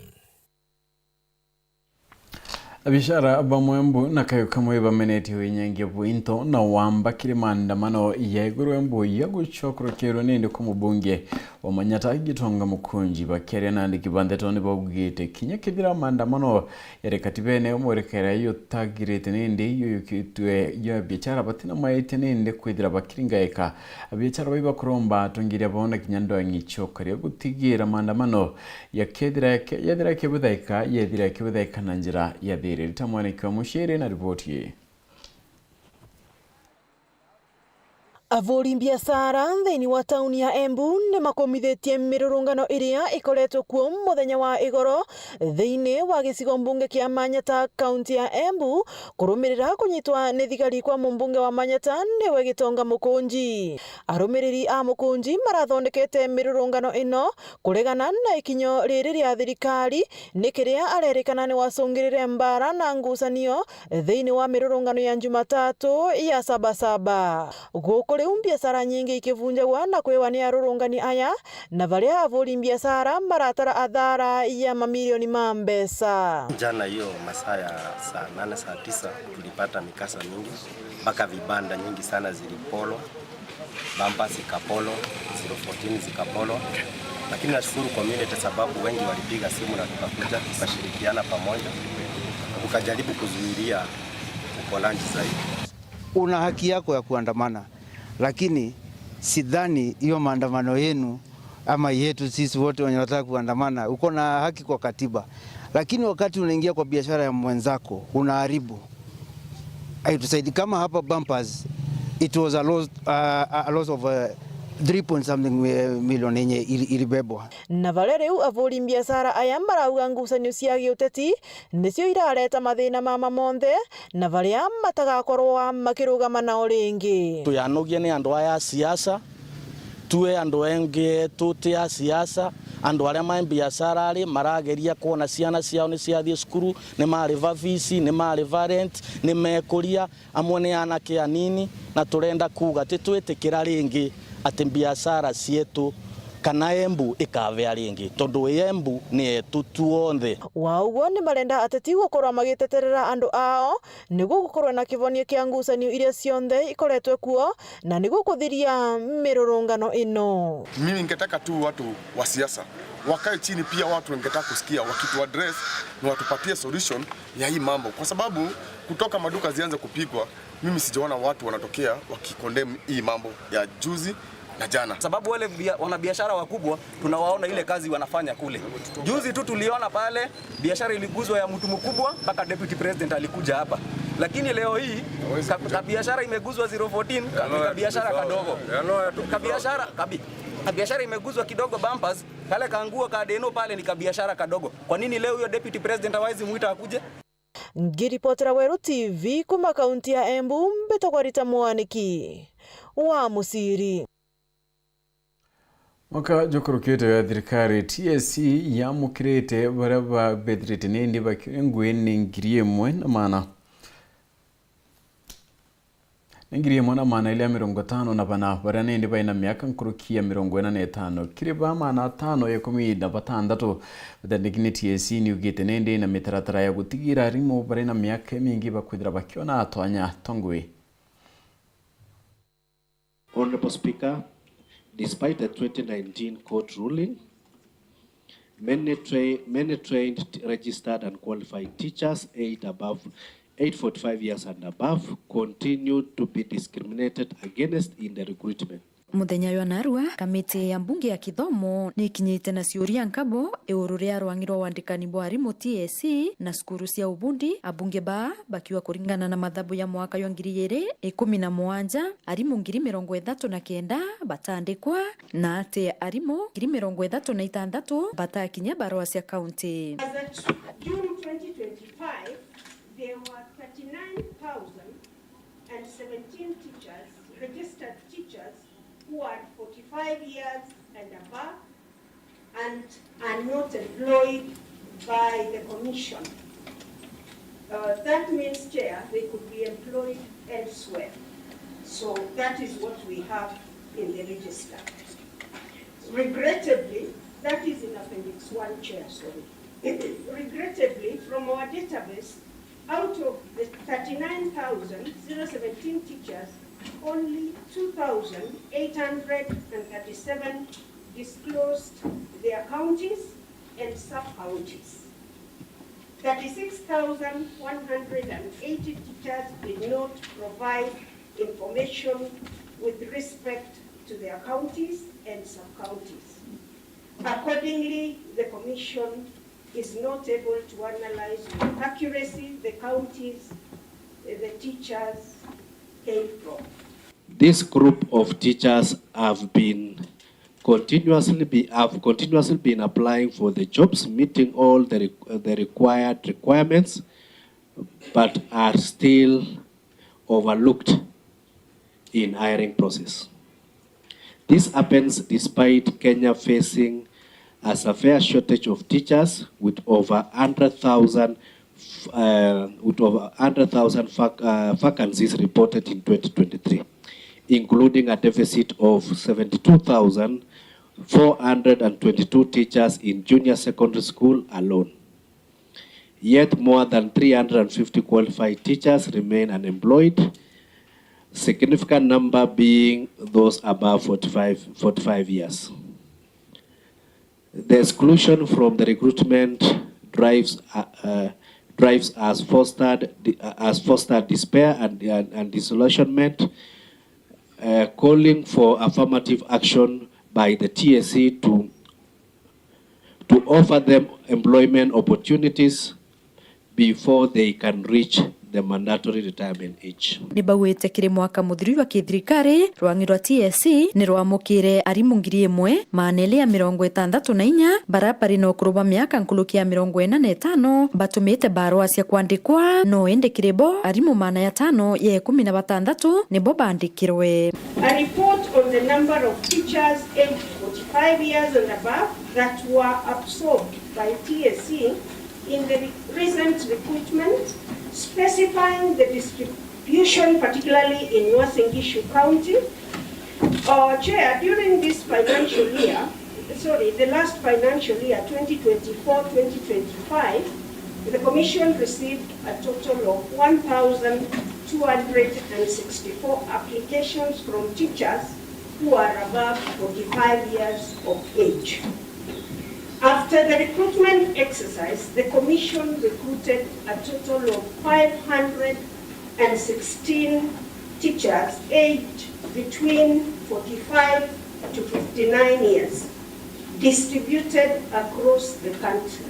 Abiashara bamwe Embu na kayu kamwe bamenetie winyangia bwa into na wamba kiri maandamano ya iguru Embu ya gucokerekerwa nindi kwa mubunge wa Manyata Gitonga Mukunji. Bakiaria na andiki ba ndeto ni baugite kinya kethira maandamano yari katibene umwe rikera yutagirite nindi yuyukitwe ya biashara batina maitia nindi kwithira bakiringaika. Abiashara bai bakuromba atongeria bao na kinya ndwang'i cia ukaria gutigira maandamano yakethira yake-, yethira ikibuthaika, yethira ikibuthaika na njira ya thiri. Rita mwaniki wa Muciri na riboti ii. Avuri biashara nthini wa tauni ya Embu ni makumithitie mirurungano iria ikoretwe kuo muthenya wa igoro thiini wa gicigo mbunge kia Manyata, kaunti ya Embu, kurumirira kunyitwa ni thigari kwa mumbunge wa Manyata niwe Gitonga Mukunji. Arumiriri a Mukunji marathondekete mirurungano ino kuregana na ikinyo riri ria thirikari, ni kiria arerikana ni wacungirire mbara na ngucanio thiini wa mirurungano ya Jumatatu ya Sabasaba. Guku riu biashara nyingi ikivunjagwa na kwiwa ni arurungani aya, na baria avuri biashara maratara athara ya mamilioni ma mbeca. Jana hiyo masaa ya saa nane, saa tisa, tulipata mikasa mingi, mpaka vibanda nyingi sana zilipolwa, bumpers ikapolwa, zero fourteen zikapolwa. Lakini nashukuru community sababu wengi walipiga simu na tukakuja, tukashirikiana pamoja, tukajaribu kuzuilia upolanji zaidi. Una haki yako ya kuandamana, lakini sidhani hiyo maandamano yenu ama yetu sisi wote wenye wanataka kuandamana, uko na haki kwa katiba, lakini wakati unaingia kwa biashara ya mwenzako, unaharibu. Haitusaidi. Kama hapa bumpers, it was a loss, uh, a loss of, uh, three point something mi-, million yenye ili-, ilibebwa. Na baria riu avuri biashara aya marauga ngucanio cia giuteti nicio irareta mathina mama monthe, na baria matagakorwa makirugama nao ringi. Tuyanogia ni andu aya a siasa, tue andu engi etu ti a siasa, andu aria mai biashara ari marageria kwona ciana ciao ni ciathii cukuru, ni mariva fees, ni mariva rent, ni mekuria, amwe ni anake anini, na turenda kuuga titwitikira ringi ati biashara cietu kana Embu ikavea ringi, tondu ii Embu ni yetu tuonthe. Wa uguo, ni marenda ateti gukorwa magiteterera andu ao, niguo gukorwe na kivonio kia ngucanio iria cionthe ikoretwe kuo, na niguo kuthiria mirurungano ino. Mimi ningetaka tu watu wa siasa wakae chini pia, watu ningetaka kusikia wakitu address na watupatie solution ya hii mambo, kwa sababu kutoka maduka zianze kupigwa, mimi sijaona watu wanatokea wakicondemn hii mambo ya juzi na jana. Sababu wale bia-, wanabiashara wakubwa tunawaona ile kazi wanafanya kule. Juzi tu tuliona pale biashara iliguzwa ya mtu mkubwa mpaka deputy president alikuja hapa. Lakini leo hii ka, ka biashara imeguzwa zero fourteen, ka, ka biashara kadogo. Ka biashara, ka bi-, ka biashara imeguzwa kidogo bumpers, kale kanguo ka deno pale ni ka biashara kadogo. Kwa nini leo huyo deputy president hawezi muita akuje? Ngiripotera Weru T V kuma kaunti ya Embu, mbitagwa Rita Mwaniki wa Muciri. Mwaka jukurukite ya thirikari, T S C yamukirite baria babethirite nindi bakiri ngui ni ngiri imwe na maana Ni ngiri imwe na maana ili ya mirongo itano na bana baria nindi bai na miaka nkuruki ya mirongo ina na itano. Kiri ba maana atano ya ikumi na batandatu, bathandiki ni T S C niugite nindi na mitaratara ya gutigira arimu bari na miaka imingi bakwithira bakiona twanya twa ngui. Honourable Speaker, despite the twenty nineteen court ruling, many tra-, many trained, t-, registered and qualified teachers, eight above, eight forty-five years and above, continue to be discriminated against in the recruitment. Muthenya jwa narua, kamiti ya mbunge ya kithomo nikinyite na ciuria nkabo iguru ria rwang'i rwa wandikani bwa arimu T S C na cukuru cia ubundi, abunge baa bakiuga kuringana na mathabu ya mwaka jwa ngiri igiri ikumi na mugwanja, arimu ngiri mirongo ithatu na kenda batandikwa, na ati arimu ngiri mirongo ithatu na itantatu batakinya barua cia kaunti. As at June twenty twenty-five, there were thirty-nine thousand and seventeen teachers, registered teachers, who are forty-five years and above, and are not employed by the commission. Uh, that means, Chair, they could be employed elsewhere. So that is what we have in the register. Regrettably, that is in Appendix one, Chair, sorry. Regrettably, from our database, out of the thirty-nine thousand seventeen teachers, only two thousand eight hundred and thirty-seven disclosed their counties and sub-counties. Thirty-six thousand one hundred and eighty teachers did not provide information with respect to their counties and sub-counties. Accordingly, the Commission is not able to analyze with accuracy the counties the teachers came from. This group of teachers have been continuously be, have continuously been applying for the jobs, meeting all the requ-, the required requirements, but are still overlooked in hiring process. This happens despite Kenya facing a severe shortage of teachers, with over hundred thousand, uh, with over hundred thousand vac-, uh, vacancies reported in twenty twenty-three, including a deficit of seventy-two thousand four hundred and twenty-two teachers in junior secondary school alone. Yet more than three hundred and fifty qualified teachers remain unemployed, significant number being those above forty-five, forty-five years. The exclusion from the recruitment drives, uh, uh, drives has fostered, uh, has fostered despair and, and, and disillusionment, uh, calling for affirmative action by the T S C to, to offer them employment opportunities before they can reach the mandatory retirement age. Ni baugite kiri mwaka muthiru jwa kithirikari, rwang'i rwa T S C ni rwamukire arimu ngiri imwe, maana iri ya mirongo itantatu na inya, bara bari na ukuru bwa miaka nkuruki ya mirongo ina na itano, batumite barua cia kwandikwa, no indi kiri bo, arimu maana ya tano ya ikumi na batantatu nibo bandikirwe. A report on the number of teachers aged forty-five years and above that were absorbed by T S C in the re-, recent recruitment, specifying the distribution, particularly in Uasin Gishu County. Uh, Chair, during this financial year, sorry, the last financial year, twenty twenty-four twenty twenty-five, the Commission received a total of one thousand two hundred and sixty-four applications from teachers who are above forty-five years of age. After the recruitment exercise, the Commission recruited a total of five hundred and sixteen teachers aged between forty-five to fifty-nine years, distributed across the country.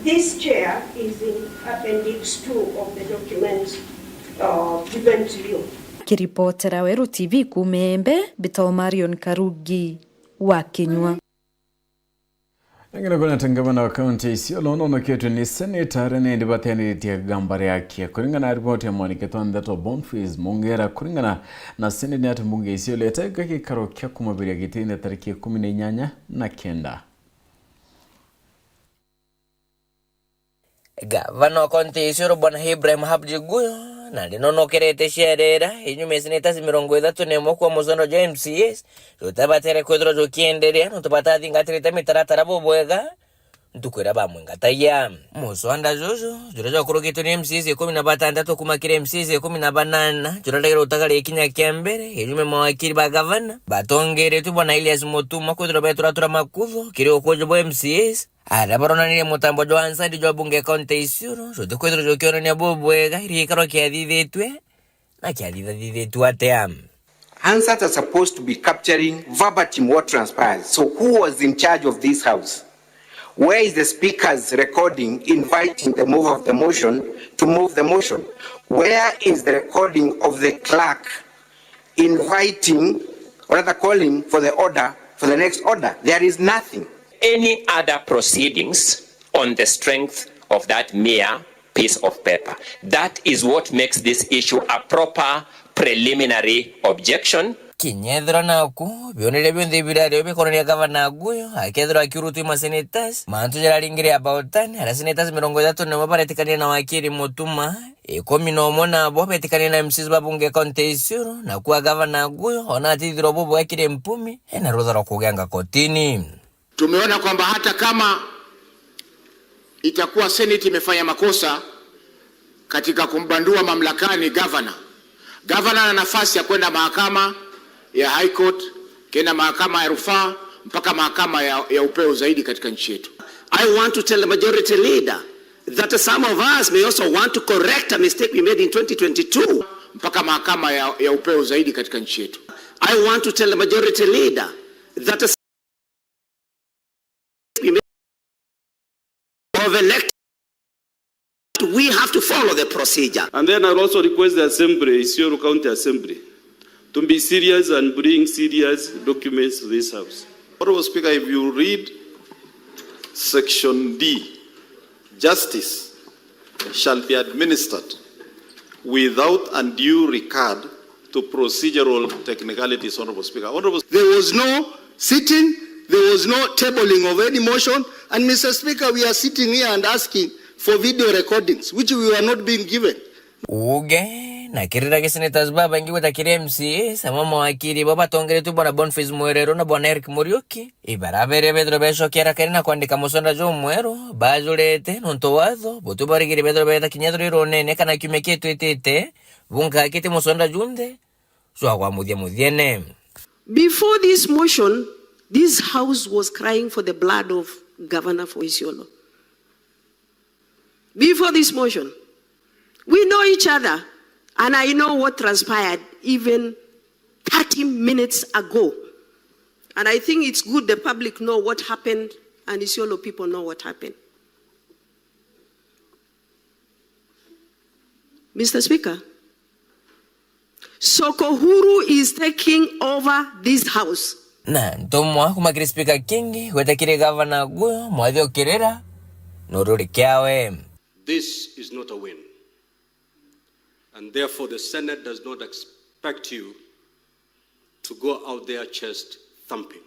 This, Chair, is in Appendix two of the document, uh, given to you. Kiripotera Weru T V kuuma Embe, mbitagwa Marion Karugi wa Kinyua. Engene kwona ta ngavana wa kaunti ya Isiolo nonoketwe ni seneta aria nindi bateaniritie gamba riake. Kuringana na riboti ya mwaniki twa ndeto Boniface Mongera, kuringana na seneta ni ati mbunge ya Isiolo yetagika gikaro kia kumabiria gitine tariki ikumi na inyanya na kenda. Gavana wa kaunti ya Isiolo, Bwana Ibrahim Habji Guyo, nari nonokerete ciarera inyuma ya seneta mirongo ithatu na imwe kuuma mucondo jwa M C As, jutabatere kwithirwa jukienderea, nontu batathingatirite mitaratara bubwega ntuku iria bamwingatagia. Muswanda juju, juria jwakurukitwe ni M C As ikumi na batantatu kuuma kiri M C As ikumi na banana, juraregere utagari ikinya kia mbere, inyuma mawakiri ba gavana, batongeretwe Bwana Elias Mutuma kwithirwa beturatura makutho kiri ukuji bwa M C As, aria baronanirie mutambo jwa ansadi jwa bunge kaunti ya Isiolo, juti kwithirwa jukionania bubwega iri gikaro kiathithitwe, na kiathithathithitue atia? Hansard are supposed to be capturing verbatim what transpired. So who was in charge of this house? Where is the speaker's recording inviting the mover of the motion to move the motion? Where is the recording of the clerk inviting, or rather calling for the order, for the next order? There is nothing. Any other proceedings on the strength of that mere piece of paper. That is what makes this issue a proper preliminary objection. Kinya ethirwa naku, bioneria bionthe birari o bikonania gavana Aguyo, akethirwa akiurutwa i masenators, mantu jararingire about ten, aria senators mirongo ithatu na umwe baretikania na wakiri Mutuma, ikumi na umwe nabo betikania na M Cs ba bunge kaunti ya Isiolo, na kuwa gavana Aguyo, ona atithirwa bubwekire mpumi, ena rutha rwa kugenga kotini. Tumeona kwamba hata kama itakuwa Senate imefanya makosa katika kumbandua mamlakani gavana, gavana ana nafasi ya kwenda mahakama ya High Court, kenda mahakama ya rufaa, mpaka mahakama ya, ya upeo zaidi katika nchi yetu. I want to tell the majority leader that some of us may also want to correct a mistake we made in twenty twenty-two. Mpaka mahakama ya, ya upeo zaidi katika nchi yetu. I want to tell the majority leader that of elect, we have to follow the procedure. And then I'll also request the Assembly, Isiolo County Assembly, to be serious and bring serious documents to this House. Honorable Speaker, if you read section D, justice shall be administered without undue regard to procedural technicalities, Honorable Speaker. Honorable There was no sitting, there was no tabling of any motion, and Mister Speaker, we are sitting here and asking for video recordings, which we were not being given. Uge na kirira gi senators babaingi gwita kiri M C As, amwe mawakiri bo batongeretwe bwana Boniface Mwerero na bwana Eric Muriuki, ibaraberia bethirwe becokera kari na kwandika musonda jumweru, bajurite nontu watho butu barigiri bethirwe beta kinya ethirwa irunene kana kiumia kitwitite, bunkakite musonda junthe jwa gwa muthia muthiene. Before this motion, this house was crying for the blood of Governor for Isiolo. Before this motion, we know each other, and I know what transpired even thirty minutes ago. And I think it's good the public know what happened and Isiolo people know what happened. Mister Speaker, Soko Huru is taking over this house. Na ntumwa kuma kiri Speaker Kingi gwita kiri Gavana Aguyo mwathi ukirira na ururi kiawe. This is not a win, and therefore the Senate does not expect you to go out there chest thumping.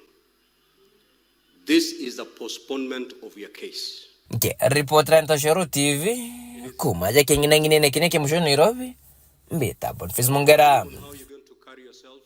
This is a postponement of your case. Nkiripotera Ntoshero T V, kuma ja king'inang'inene kinya kia mucii Nairobi, mbita Boniface Mungera. How you going to carry yourself?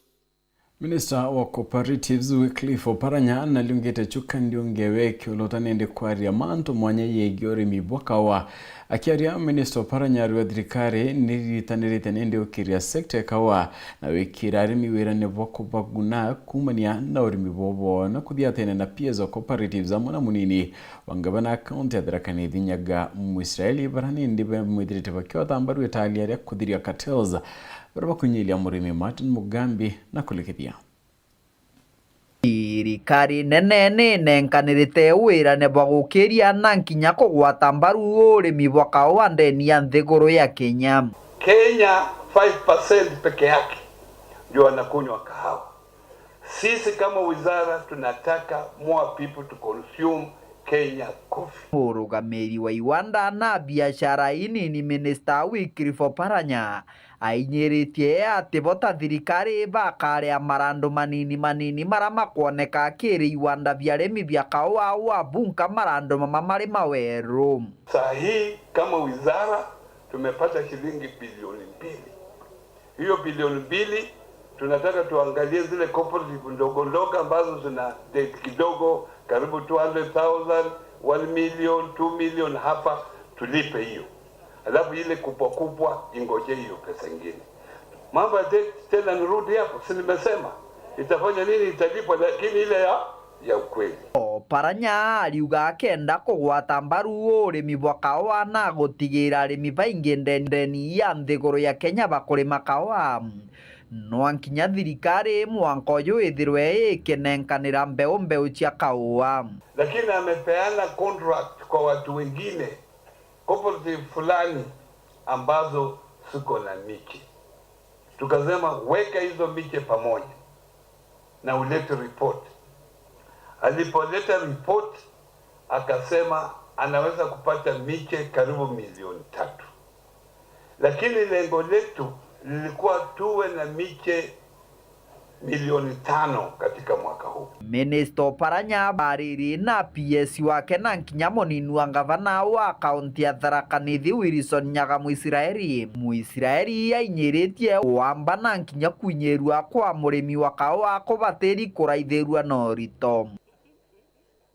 Minister wa Cooperatives Wycliffe Oparanya naliungite chuka ndiungewe kiulota nindi kwaria mantu mwanya yegii urimi bwa kawa. Akiaria, Minister Oparanya ariuga thirikari niritanirite nindi ukiria sector ya kawa na wikira arimi wirane bwa kubaguna kumania na urimi bobo na kuthia tene na P S O cooperatives amwe na munini wa ngavana kaunti ya Tharaka Nithi Nyaga Mwisraeli, bara nindi bamwithirite bakiota mbaru italia ria kuthiria cartels bara bakunyilia murimi Martin Mugambi na kulikithia. Thirikari nene ni inenkanirite wirane bwa gukiria na nkinya kugwata mbaru urimi bwa kaua ndeni ya nthiguru ya Kenya. Kenya, five percent peke yake ndio wanakunywa kahawa. Sisi kama wizara tunataka more people to consume Kenya coffee. Murugamiri wa iwanda na biashara inini, Minister Wycliffe Oparanya, ainyiritie ati bo ta thirikari bakaria marandu manini manini maria makwoneka kiri iwanda bia rimi bia kaua wa bunka, marandu mama mari maweru. Saa hii kama wizara tumepata shilingi bilioni mbili. Hiyo bilioni mbili tunataka tuangalie zile cooperative ndogo ndogo ambazo zina debt kidogo, karibu two hundred thousand, one million, two million hapa, tulipe hiyo. Alafu ile kubwa kubwa ingoje hiyo pesa ingine. Mambo ya debt tena nirudi hapo, si nimesema itafanya nini, italipwa, lakini ile ya, ya ukweli. Oparanya ariuga akenda kugwata mbaru urimi bwa kaua na gutigira arimi baingi nde-, ndeni ya nthiguru ya Kenya bakurima kaua. No nkinya thirikari mwanka uyu ithirwe ikinenkanira mbeu, mbeu cia kaua. Lakini amepeana contract kwa watu wengine, cooperative fulani ambazo ziko na miche. Tukasema, "Weka hizo miche pamoja na ulete report." Alipoleta report, akasema anaweza kupata miche karibu milioni tatu. Lakini lengo letu lilikuwa tuwe na miche Milioni tano katika mwaka huu. Minista Oparanya abariri na P S wake na nkinya munini wa ngavana wa kaunti ya Tharaka Nithi Wilson Nyaga Mwisraeli. Mwisraeli ainyiritie wamba na nkinya kwinyirua kwa murimi wa kaua kubatiri kuraithirua na urito.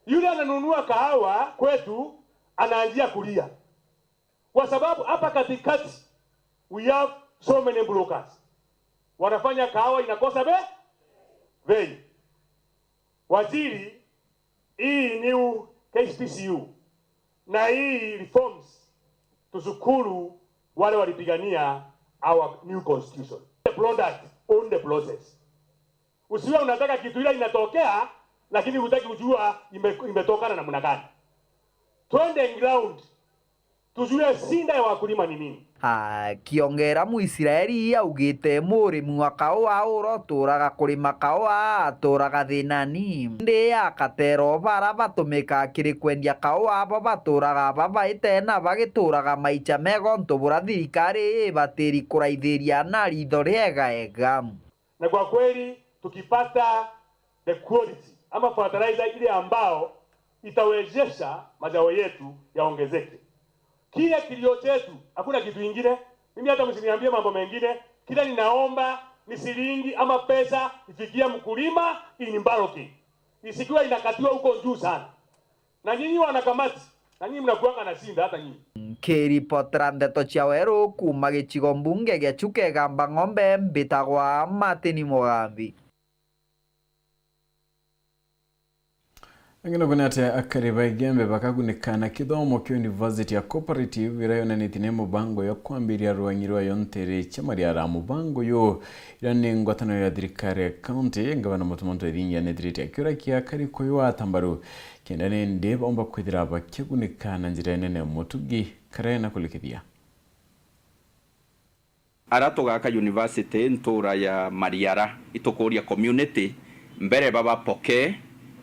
Yule ananunua kahawa kwetu anaanzia kulia, kwa sababu hapa katikati we have so many brokers wanafanya kahawa inakosa be bei. Waziri, hii new K H P C U na hii reforms, tushukuru wale walipigania our new constitution. The product, own the process. Usiwe unataka kitu ile inatokea, lakini hutaki kujua ime- imetokana namna gani. Twende ground, tujue shida ya wakulima ni nini. Akiongera, Mwisraeli augite murimi wa kaua uria uturaga kurima kaua aturaga thinani, indi akatera o bara batumikaga kiri kwendia kaua, abo baturaga babaite na bagituraga maicha mega untu buria thirikari ibatiri kuraithiria na ritho riegaega. Na kwa kweli tukipata the quality ama fertilizer ile ambao itawezesha mazao yetu yaongezeke. Kile kilio chetu, hakuna kitu ingine. Mimi hata msiniambie mambo mengine. Kile ninaomba ni shilingi ama pesa ifikia mkulima in bulk, isikiwa inakatiwa huko juu sana. Na nyinyi wanakamati, na nyinyi mnakuanga na shinda hata nyinyi. Nkiripotera ndeto cia weru kuuma gicigo mbunge gia Chuka Igamba Ng'ombe, mbitagwa Martin Mugambi. Anginogo ni ati akari ba Igembe bakagunika na kithomo kia University ya Cooperative iria yonanitie ni mubango ya kwambiria rwangi rwayo ntere cia Mariara. Mubango uyu iria ni ngwataniro ya thirikari ya county, ngavana Mutuma M'Ethingia anitiritie akiura kia akari kuywa tambaru kenda nindi baumba kwithira bakigunika na njira nene. Mutugi Karena kulikithia. Ara tugaka university ntura ya Mariara, itukuria community mbere babapokee,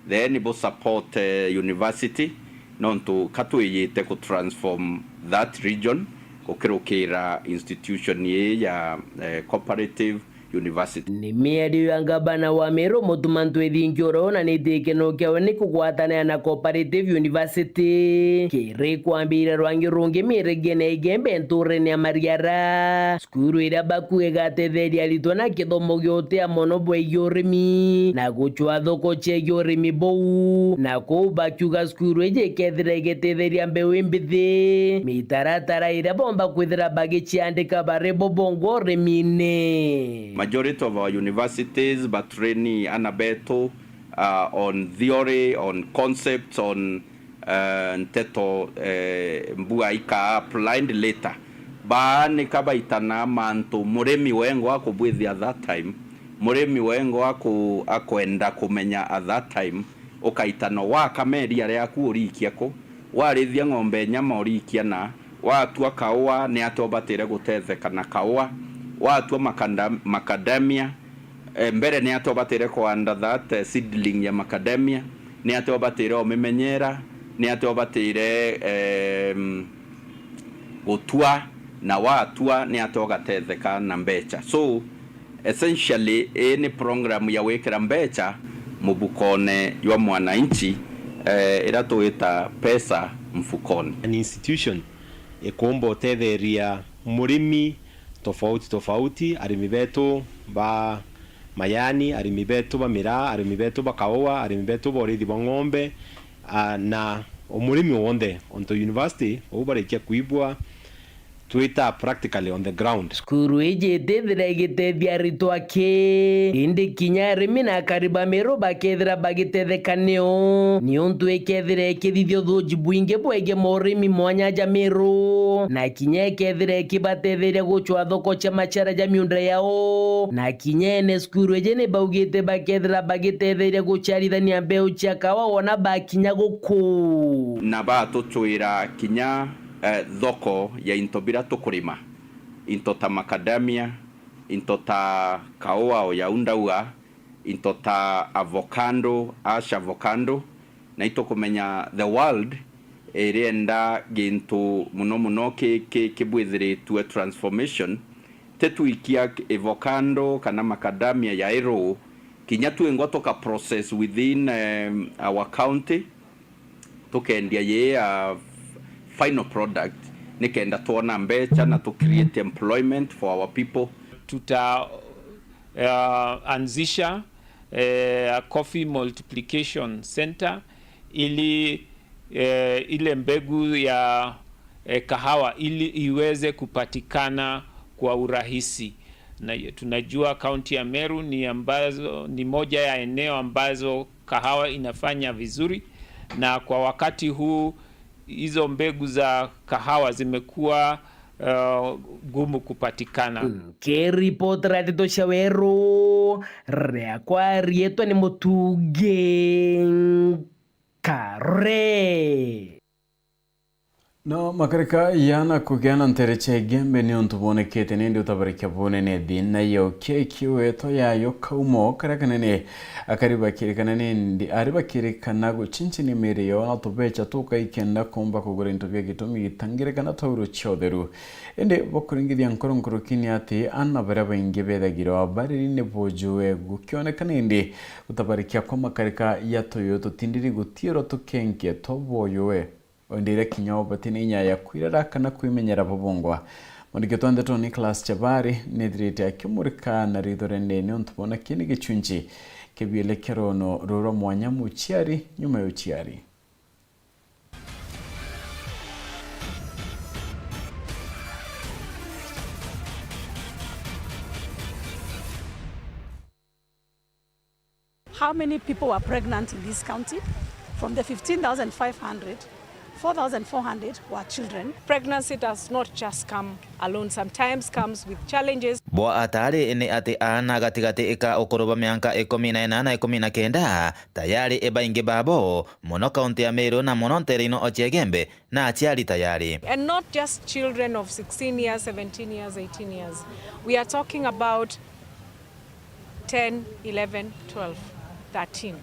then bu support, eh, university, nontu ka twiyite ku transform that region gukirukira institution ii ya, eh, cooperative university. Ni miario ya ngavana wa Meru Mutuma M'Ethingia uria onanitie gikeno kiawe ni kugwatanira na Cooperative University kiri kwambiria rwangi rungi mirigene ya Igembe nturene ya Mariara. Cukuru iria bakuuga igatetheria aritwa na kithomo gia utia mono bwegie urimi na gucwaa thoko ciegie urimi buu, na kuu bakiuga cukuru iji ikethira igitetheria mbeu imbithi, mitaratara iria bomba kwithira bagiciandika bari bo bongwa urimine. Majority of our universities batrain ana betu, uh, on theory, on concepts, on eh, nteto, eh, mbua ikaa applied later. Baanika baitana mantu murimi wengwa akubwithia at that time, murimi wengwa aku-, akwenda kumenya at that time, ukaitana waaka meria riaku uriikia ku, warithia ng'ombe nyama uriikia na, watua kaua ni atia ubatire gutetheka na kaua, watua makanda-, macadamia, eh, mbere ni atia ubatire kuanda that, eh, seedling ya macadamia, ni atia ubatire umimenyera, ni atia ubatire, em, gutua, na watua ni atia ugatetheka na mbecha. So, essentially, ii ni program ya gwikira mbecha mubukone jwa mwananchi, eh, iria twita pesa mfukoni. An institution ikumba utetheria murimi tofauti tofauti, arimi betu ba majani, arimi betu ba miraa, arimi betu ba kaua, arimi betu ba urithi bwa ng'ombe, ah, na o murimi wonthe, onto university, uu barikia kwibua, twita practically on the ground. Cukuru iji itithira igitethia aritwa aki, indi kinya arimi na akari ba Meru bakethira bagitetheka nio, niuntu ikethira ikithithia uthuji bwingi bwegie maurimi mwanya ja Meru, na kinya ikethira ikibatetheria gucwaa thoko cia maciara ja miunda yao, na kinya ene cukuru iji ni baugite bakethira bagitetheria guciarithania mbeu cia kawa wona bakinya guku. Na batucwira kinya, eh, thoko ya into bira tukurima, into ta macadamia, into ta kaua o jau ndauga, into ta avocado, ash avocado, na itukumenya the world irienda gintu muno muno ki-, ki-, kibwithiritue transformation, ti twikia avocado kana macadamia ya iru, Kinya twingwa tuka process within, um, our county, tukendia yi a final product, nikenda twona mbecha na tu create employment for our people. Tuta, uh, anzisha, eh, a coffee multiplication center ili, eh, ile mbegu ya, eh, kahawa ili iweze kupatikana kwa urahisi. Na tunajua kaunti ya Meru ni ambazo, ni moja ya eneo ambazo kahawa inafanya vizuri, na kwa wakati huu hizo mbegu za kahawa zimekuwa, uh, ngumu kupatikana. Nkiripotera ndeto cia weru, riakwa riitwa ni Mutungi Kare. No makarika yana kugiana ntere cia Igembe ni untu bwonekete, nindi utabarikia bunene thiina yo keki weto yayo kaumo karia kanene. Akari bakirikana nindi ari bakirikana gucincinia miiri yo na tubecha tuka ikenda kumba kugura into bia gitumi gitangirikana tauro cia utheru. Indi bukuringithia nkoro nkuruki ni ati ana baria baingi bethagirwa bariri ni bujue gukioneka nindi gutabarikia kwa makarika ya tuyu tutindiri gutiirwa tukenke tobuyue. Indi iria kinya o bati na inya ya kwirara kana kwimenyera bo bongwa. Mwandiki wetu wa ndeto Nicholas Chabari nithirite akimurika na ritho rende niuntu bona kii ni gichunchi kia bielekero no rura mwanya muciari nyuma ya uciari. How many people were pregnant in this county? From the fifteen thousand five hundred, four thousand four hundred were children. Pregnancy does not just come alone, sometimes comes with challenges. Bo atari ni ati aana gatigati ka ukuru ba mianka ikumi na ina na ikumi na kenda tayari ibaingi babo, mono kaunti ya Meru na mono ntere ino o cia Igembe, na aciari tayari. And not just children of sixteen years, seventeen years, eighteen years. We are talking about ten, eleven, twelve, thirteen.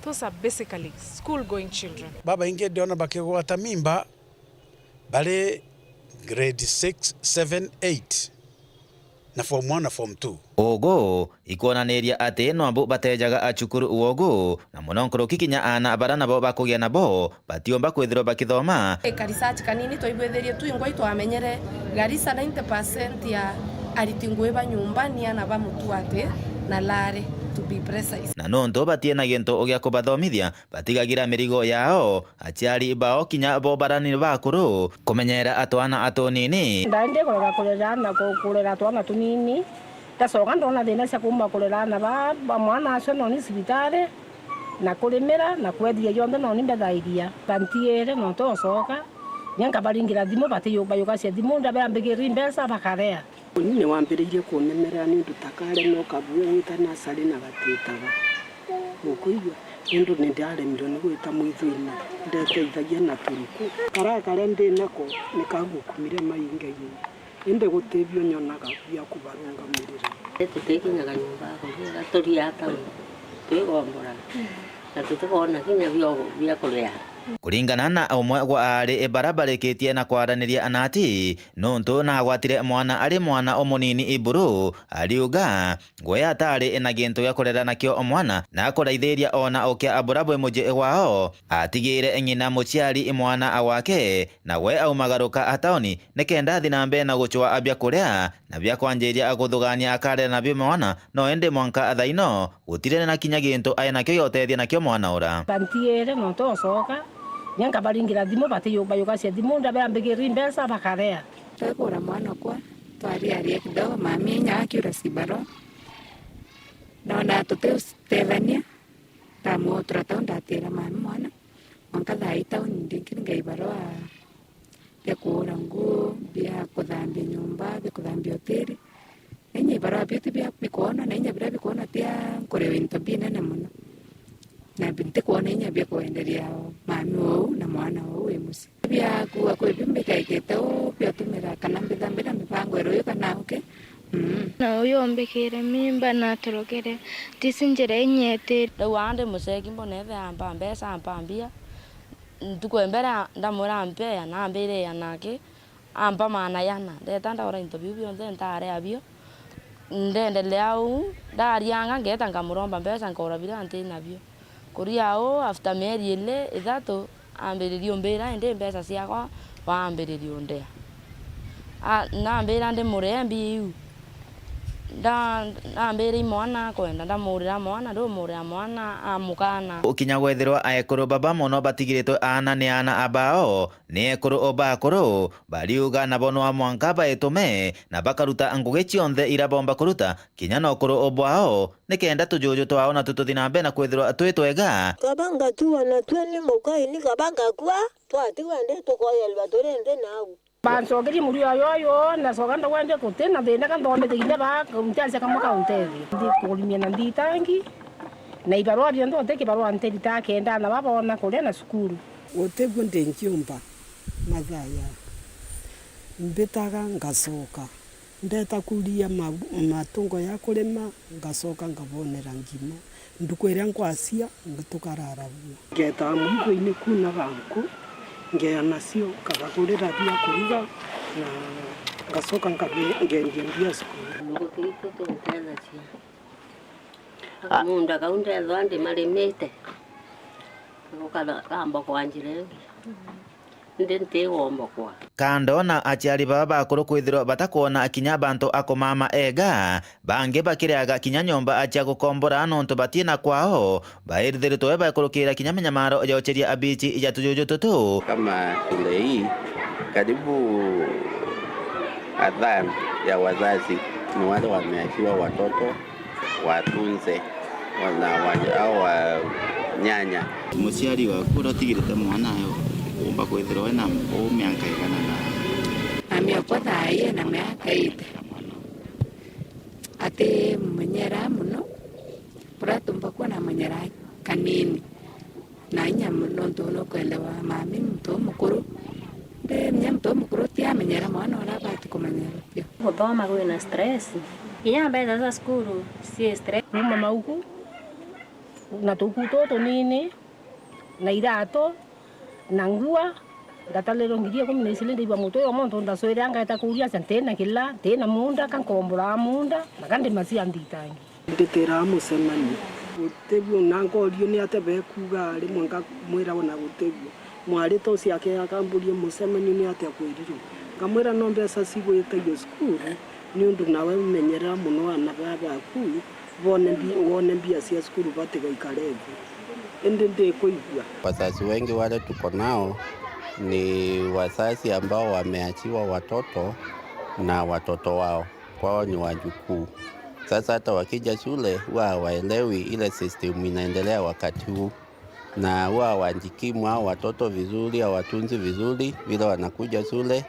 Those are basically school-going children. Babaingi ndiona bakigwata mimba bari grade six, seven, eight, na form one na form two. Ugu ikwonaniria ati no ambu batejaga a cukuru uogu, na mono nkuruki kinya aana bara nabo bakugia nabo batiumba kwithirwa bakithoma. Eka research kanini, twaigwithirie twingwa itwamenyere Garissa ninety percent ya ariti ngui ba nyumba ni ana ba Mutuati na Lare, to be precise. Na nontu batie na gintu gia kubathomithia, batigagira mirigo yao aciari bao kinya bo bara ni bakuru kumenyera a twana a tunini. Ndaendi kurega kurera na ku-, kurera twana tunini, ndacoka ndona thina cia kuuma kurera ana ba, ba mwana acio noni cibitari, na kurimira, na kwethia jonthe noni mbethairia. Kantiere nontu ocoka, nya nkabaringira thimu, batiyu-, bayugacia thimu, ndabea mbigiri mbeca, bakarea. Uni ni wambiriirie kunemerera niuntu ta kareme ukabua gwita nasari na gatitaga. Ukuigua? Nuntu ni ndaremirwe ni gwita mwithuine, ndeteithagia na turuku. Karia karia ndi nako ni kagukumire maingaine, indi gutibio nyonaga bia kubarungamirira. Tutikinyaga nyumba ya kuria, turia tauni, twigombora, na tutikwona kinya bia, bia kuria. Kuringana na umwe gwa aari bara barikitie na kwaraniria na ati, nuntu nagwatire mwana ari mwana umunini iburu, ariuga, gwe atari na gintu gia kurera nakio mwana, na kuraithiria ona ukia abura bwi muji gwao, atigire ng'ina muciari mwana wake, na gwe aumagaruka a tauni, nikenda athi na mbere na gucwaa bia kuria, na bia kwanjiria guthugania akarera nabio mwana, no indi mwanka thaa ino, gutiri na kinya gintu ai nakio gia utethia nakio mwana ura. Kantiere nontu ocoka, nya nkabaringira thimu, batiyu-, bayugacia thimu, ndabea mbigiri mbeca, bakarea. Twekura mwana kwa, twariaria kidogo, mami inya akiura cibarua. Nona tutitethania, ndamutura tau, ndatira mami mwana. Mwanka thaa ii tauni ndingiringa ibarua bia kuura nguu, bia kuthambia nyumba, bia kuthambia hoteli. Na inya ibarua biu ti bia bikwona, na inya biria bikwona tia nkurewa into binene mono. Na bi-, ntikwona inya bia kwenderia mami ou na mwana ou wi mucii. Bia kuua kwi biu mbikaikite uu, bia utumira kana mbithambira mibango iri uyu kana uki. Mm. Na uyu umbikire mimba na atorokere, tisi njira inyetire. Riu aa ndi muceki mbona ithe ampa mbeca, ampa mbia. Ntuku ya mbere ndamwira ampea, na ambire ya naki, ampa maana yana. Ndeta ndagura into biu bionthe, ntaarea bio. Ndendelea uu, ndarianga ngeeta nkamuromba mbeca nkora biria nti nabio. Kuria uu, after mieri ili, ithatu, ambiririe umbira indi mbeca ciakwa waambiririe undea. A-, nambira ndimuree mbia iu. Nda-, nambira i mwana akwenda, ndamurira mwana, ndumurira mwana, amukana. Ukinya gwethirwa aekuru baba mono batigiritwe aana ni aana a bao, ni ekuru o bakuru, bariuga nabo nwa mwanka baitume na bakaruta ngugi cionthe iria bomba kuruta, kinya na ukuru o bwao, nikenda tujuju twao na tututhi na mbere na kwithirwa twi twega. Kaba ngatua na twe ni mukaini, kaba ngakua, twatigwa ndi tukoyerwa turi nthi nau. Bancokerie murio yoyo, nacoka ndauga ndi guti na thina, ka nthomete kinya ba ntiansia kamwe kauntethia. Ndi kurimia na nditangi, na ibarua bionthe, guti kibarua ntiritaga kenda aana ba boona kuria na cukuru. Gutiguo ndingiumba mathaa jaa. Mbitaga ngacoka. Ndeta kuria ma-, matungo ya kurima, ngacoka ngabonera ngima. Nduku iria nkwacia, ngi-, tukarara buo. Ngetaa mwigo-ini kuuna ganku, ngeea nacio, nkabagurira bia kuruga, na ngacoka nkabe-, ngendia mbia cukuru. Ngugi itu tunteethagia. A- Kamunda kau ndethwa ndimarimite, gukamba kwa njira ingi. Ndi ntigombokwa. Kando na aciari baba bakuru kwithirwa batakwona kinya bantu a kumama ega, bangi bakiriaga kinya nyomba cia gukombora nontu batina kwao, baithiritwe bakurukira kinya minyamaro ya uceria abichi ya tujuju tutu. Kama shule hii, karibu a third ya wazazi ni wale wameachiwa watoto watunze wana wa, au wa nyanya. Muciari waku uria utigirite mwana ayo, umba kwithirwa wina u mianka igana na? Mami okwa thaa ii ena miaka eight. Atimenyera mono, uria tumba kuona amenyera kanini. Na inya mu-, nontu nukwelewa mami muntu umukuru. Ndi inya muntu umukuru ti amenyera mwana uria abati kumenyera biu. Guthoma kwina stress. Kinya mbeca cia cukuru ci stress. Kuuma mauku na tuku tutu tunini, na iratu, na ngua, ndatalirwe ngiri ikumi na iciiri, ndaigua mutu uyu muntu ndacwire, angaeta kuuria acia ntina kila, ntina munda, ka nkombora munda, na ka ndima cia nditangi. Nditiraa mucemanio. Gutibuo, na nkorio ni atia bekuuga, rimwe nkamwira ona gutibuo. Mwari ta ucio ake akamburia mucemanio ni atia kwirirwe. Nkamwira no mbeca cigwitagio cukuru, niundu nawe menyerera mono aana baa baku, bone mbi-, wone mbia cia cukuru batigaikare thi. Indi ndikuigua. Wazazi wengi wale tuko nao ni wazazi ambao wameachiwa watoto na watoto wao. Kwao ni wajukuu. Sasa hata wakija shule, huwa hawaelewi ile system inaendelea wakati huu. Na huwa hawajikimu hao watoto vizuri, hawatunzi vizuri, vile wanakuja shule,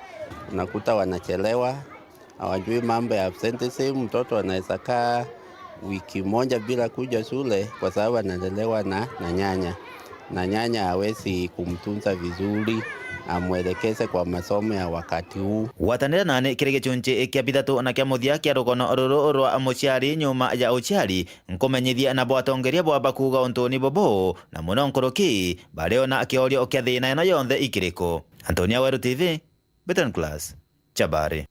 unakuta wanachelewa, hawajui mambo ya absenteeism. Mtoto anaweza kaa wiki moja bila kuja shule kwa sababu analelewa na, na nyanya. Na nyanya hawezi kumtunza vizuri, amwelekeze kwa masomo ya wakati huu. Gwatanira nani kiri gichunchi kia bithatu na kia muthia kia rugono ruru rwa muciari nyuma ya uciari, nkumenyithia na bwatongeria bwamba kuuga untuni bubu, na muno nkuruki, bariona kiorio kia thina ino yonthe ikiriku. Antonia Weru T V, Beton Class, Chabari.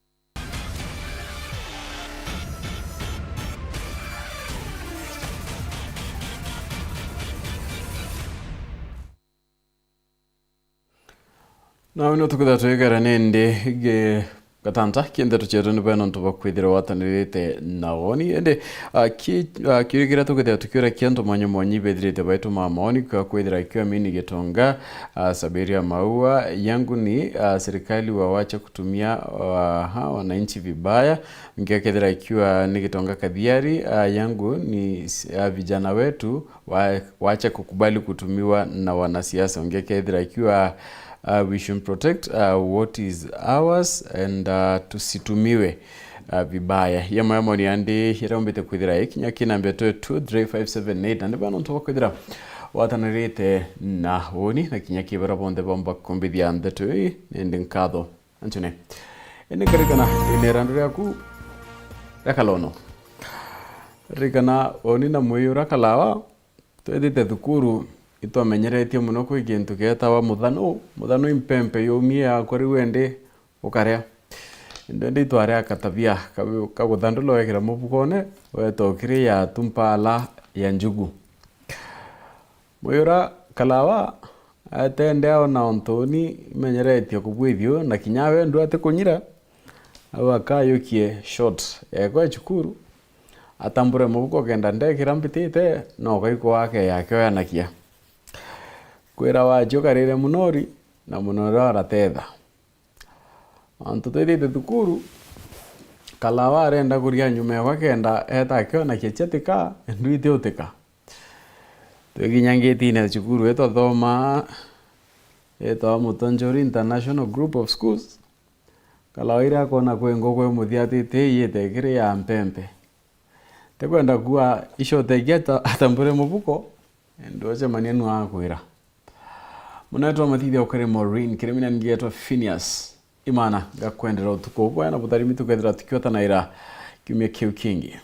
Nawe no tukwithira twigera nindi gi-, gatanta ki ndeto cietu ni bwena nontu bwa kwithira watanirite na woni. Indi, ah, ki-, ah, kiuria kiria tukwithira tukiura kia antu mwanya mwanya ibethirite baituma maoni kwa kwithira ikiwa mini Gitonga, ah, Saberia Maua, yangu ni, ah, serikali wawacha kutumia, ah, ha, wananchi vibaya. Ngekethira ikiwa ni Gitonga Kathiari, ah, yangu ni s-, ah, vijana wetu wa-, waache kukubali kutumiwa na wanasiasa. Ungekethira ikiwa, uh, we should protect, uh, what is ours and, uh, tusitumiwe, uh, vibaya. Yamwe ya maoni yandi yaria umbite kwithira ikinya kina mbeto two three five seven eight, na ni bana ntu bakwithira watanirite na woni na kinya kibara bonthe bomba kumbithia ndeto ii, nindi nkatho. Anchune. Indi nkarikana ine irandu riaku ria kalono. Ririkana uni na mwii uria kalawa, twithite thukuru, itwamenyeretie mono kwi kintu kietawa muthanu. Muthanu i mpempe yumie yakwa riu indi ukaria. Indi indi itware akatabia ka, kaguthandula wekira mubukone, weta ukiri ya tumpala ya njugu. Muyura Kalawa atende aona untu uni imenyeretie kubwithio, na kinya we ndu atikunyira, au akayukie short ekwe cukuru, atambure mubuko kenda ndekira mbitite, no kaiko wake yake oyanakia. Kwira wachio karire munori, na munori aratetha. Antu twithite thukuru, Kalawa arenda kuria nyuma ekwa kenda eta akionakia ciatika, ndu itiutika. Twikinya ngitine ya cukuru itwathoma, itwa Mutonjori International Group of Schools, Kalawa ira akona kwi nguku imuthiatite iyite kiri ya mpempe. Tikwenda kuua icotegia ata-, atambure mubuko, ndu acemania nu akwira. Munetwa mathithia ukari Maureen, kiri mina ngetwa Phineas. Imana, ngakwendera utuku ubwega na butharimi, tukethira tukiotanaira kiumia kiu kingi.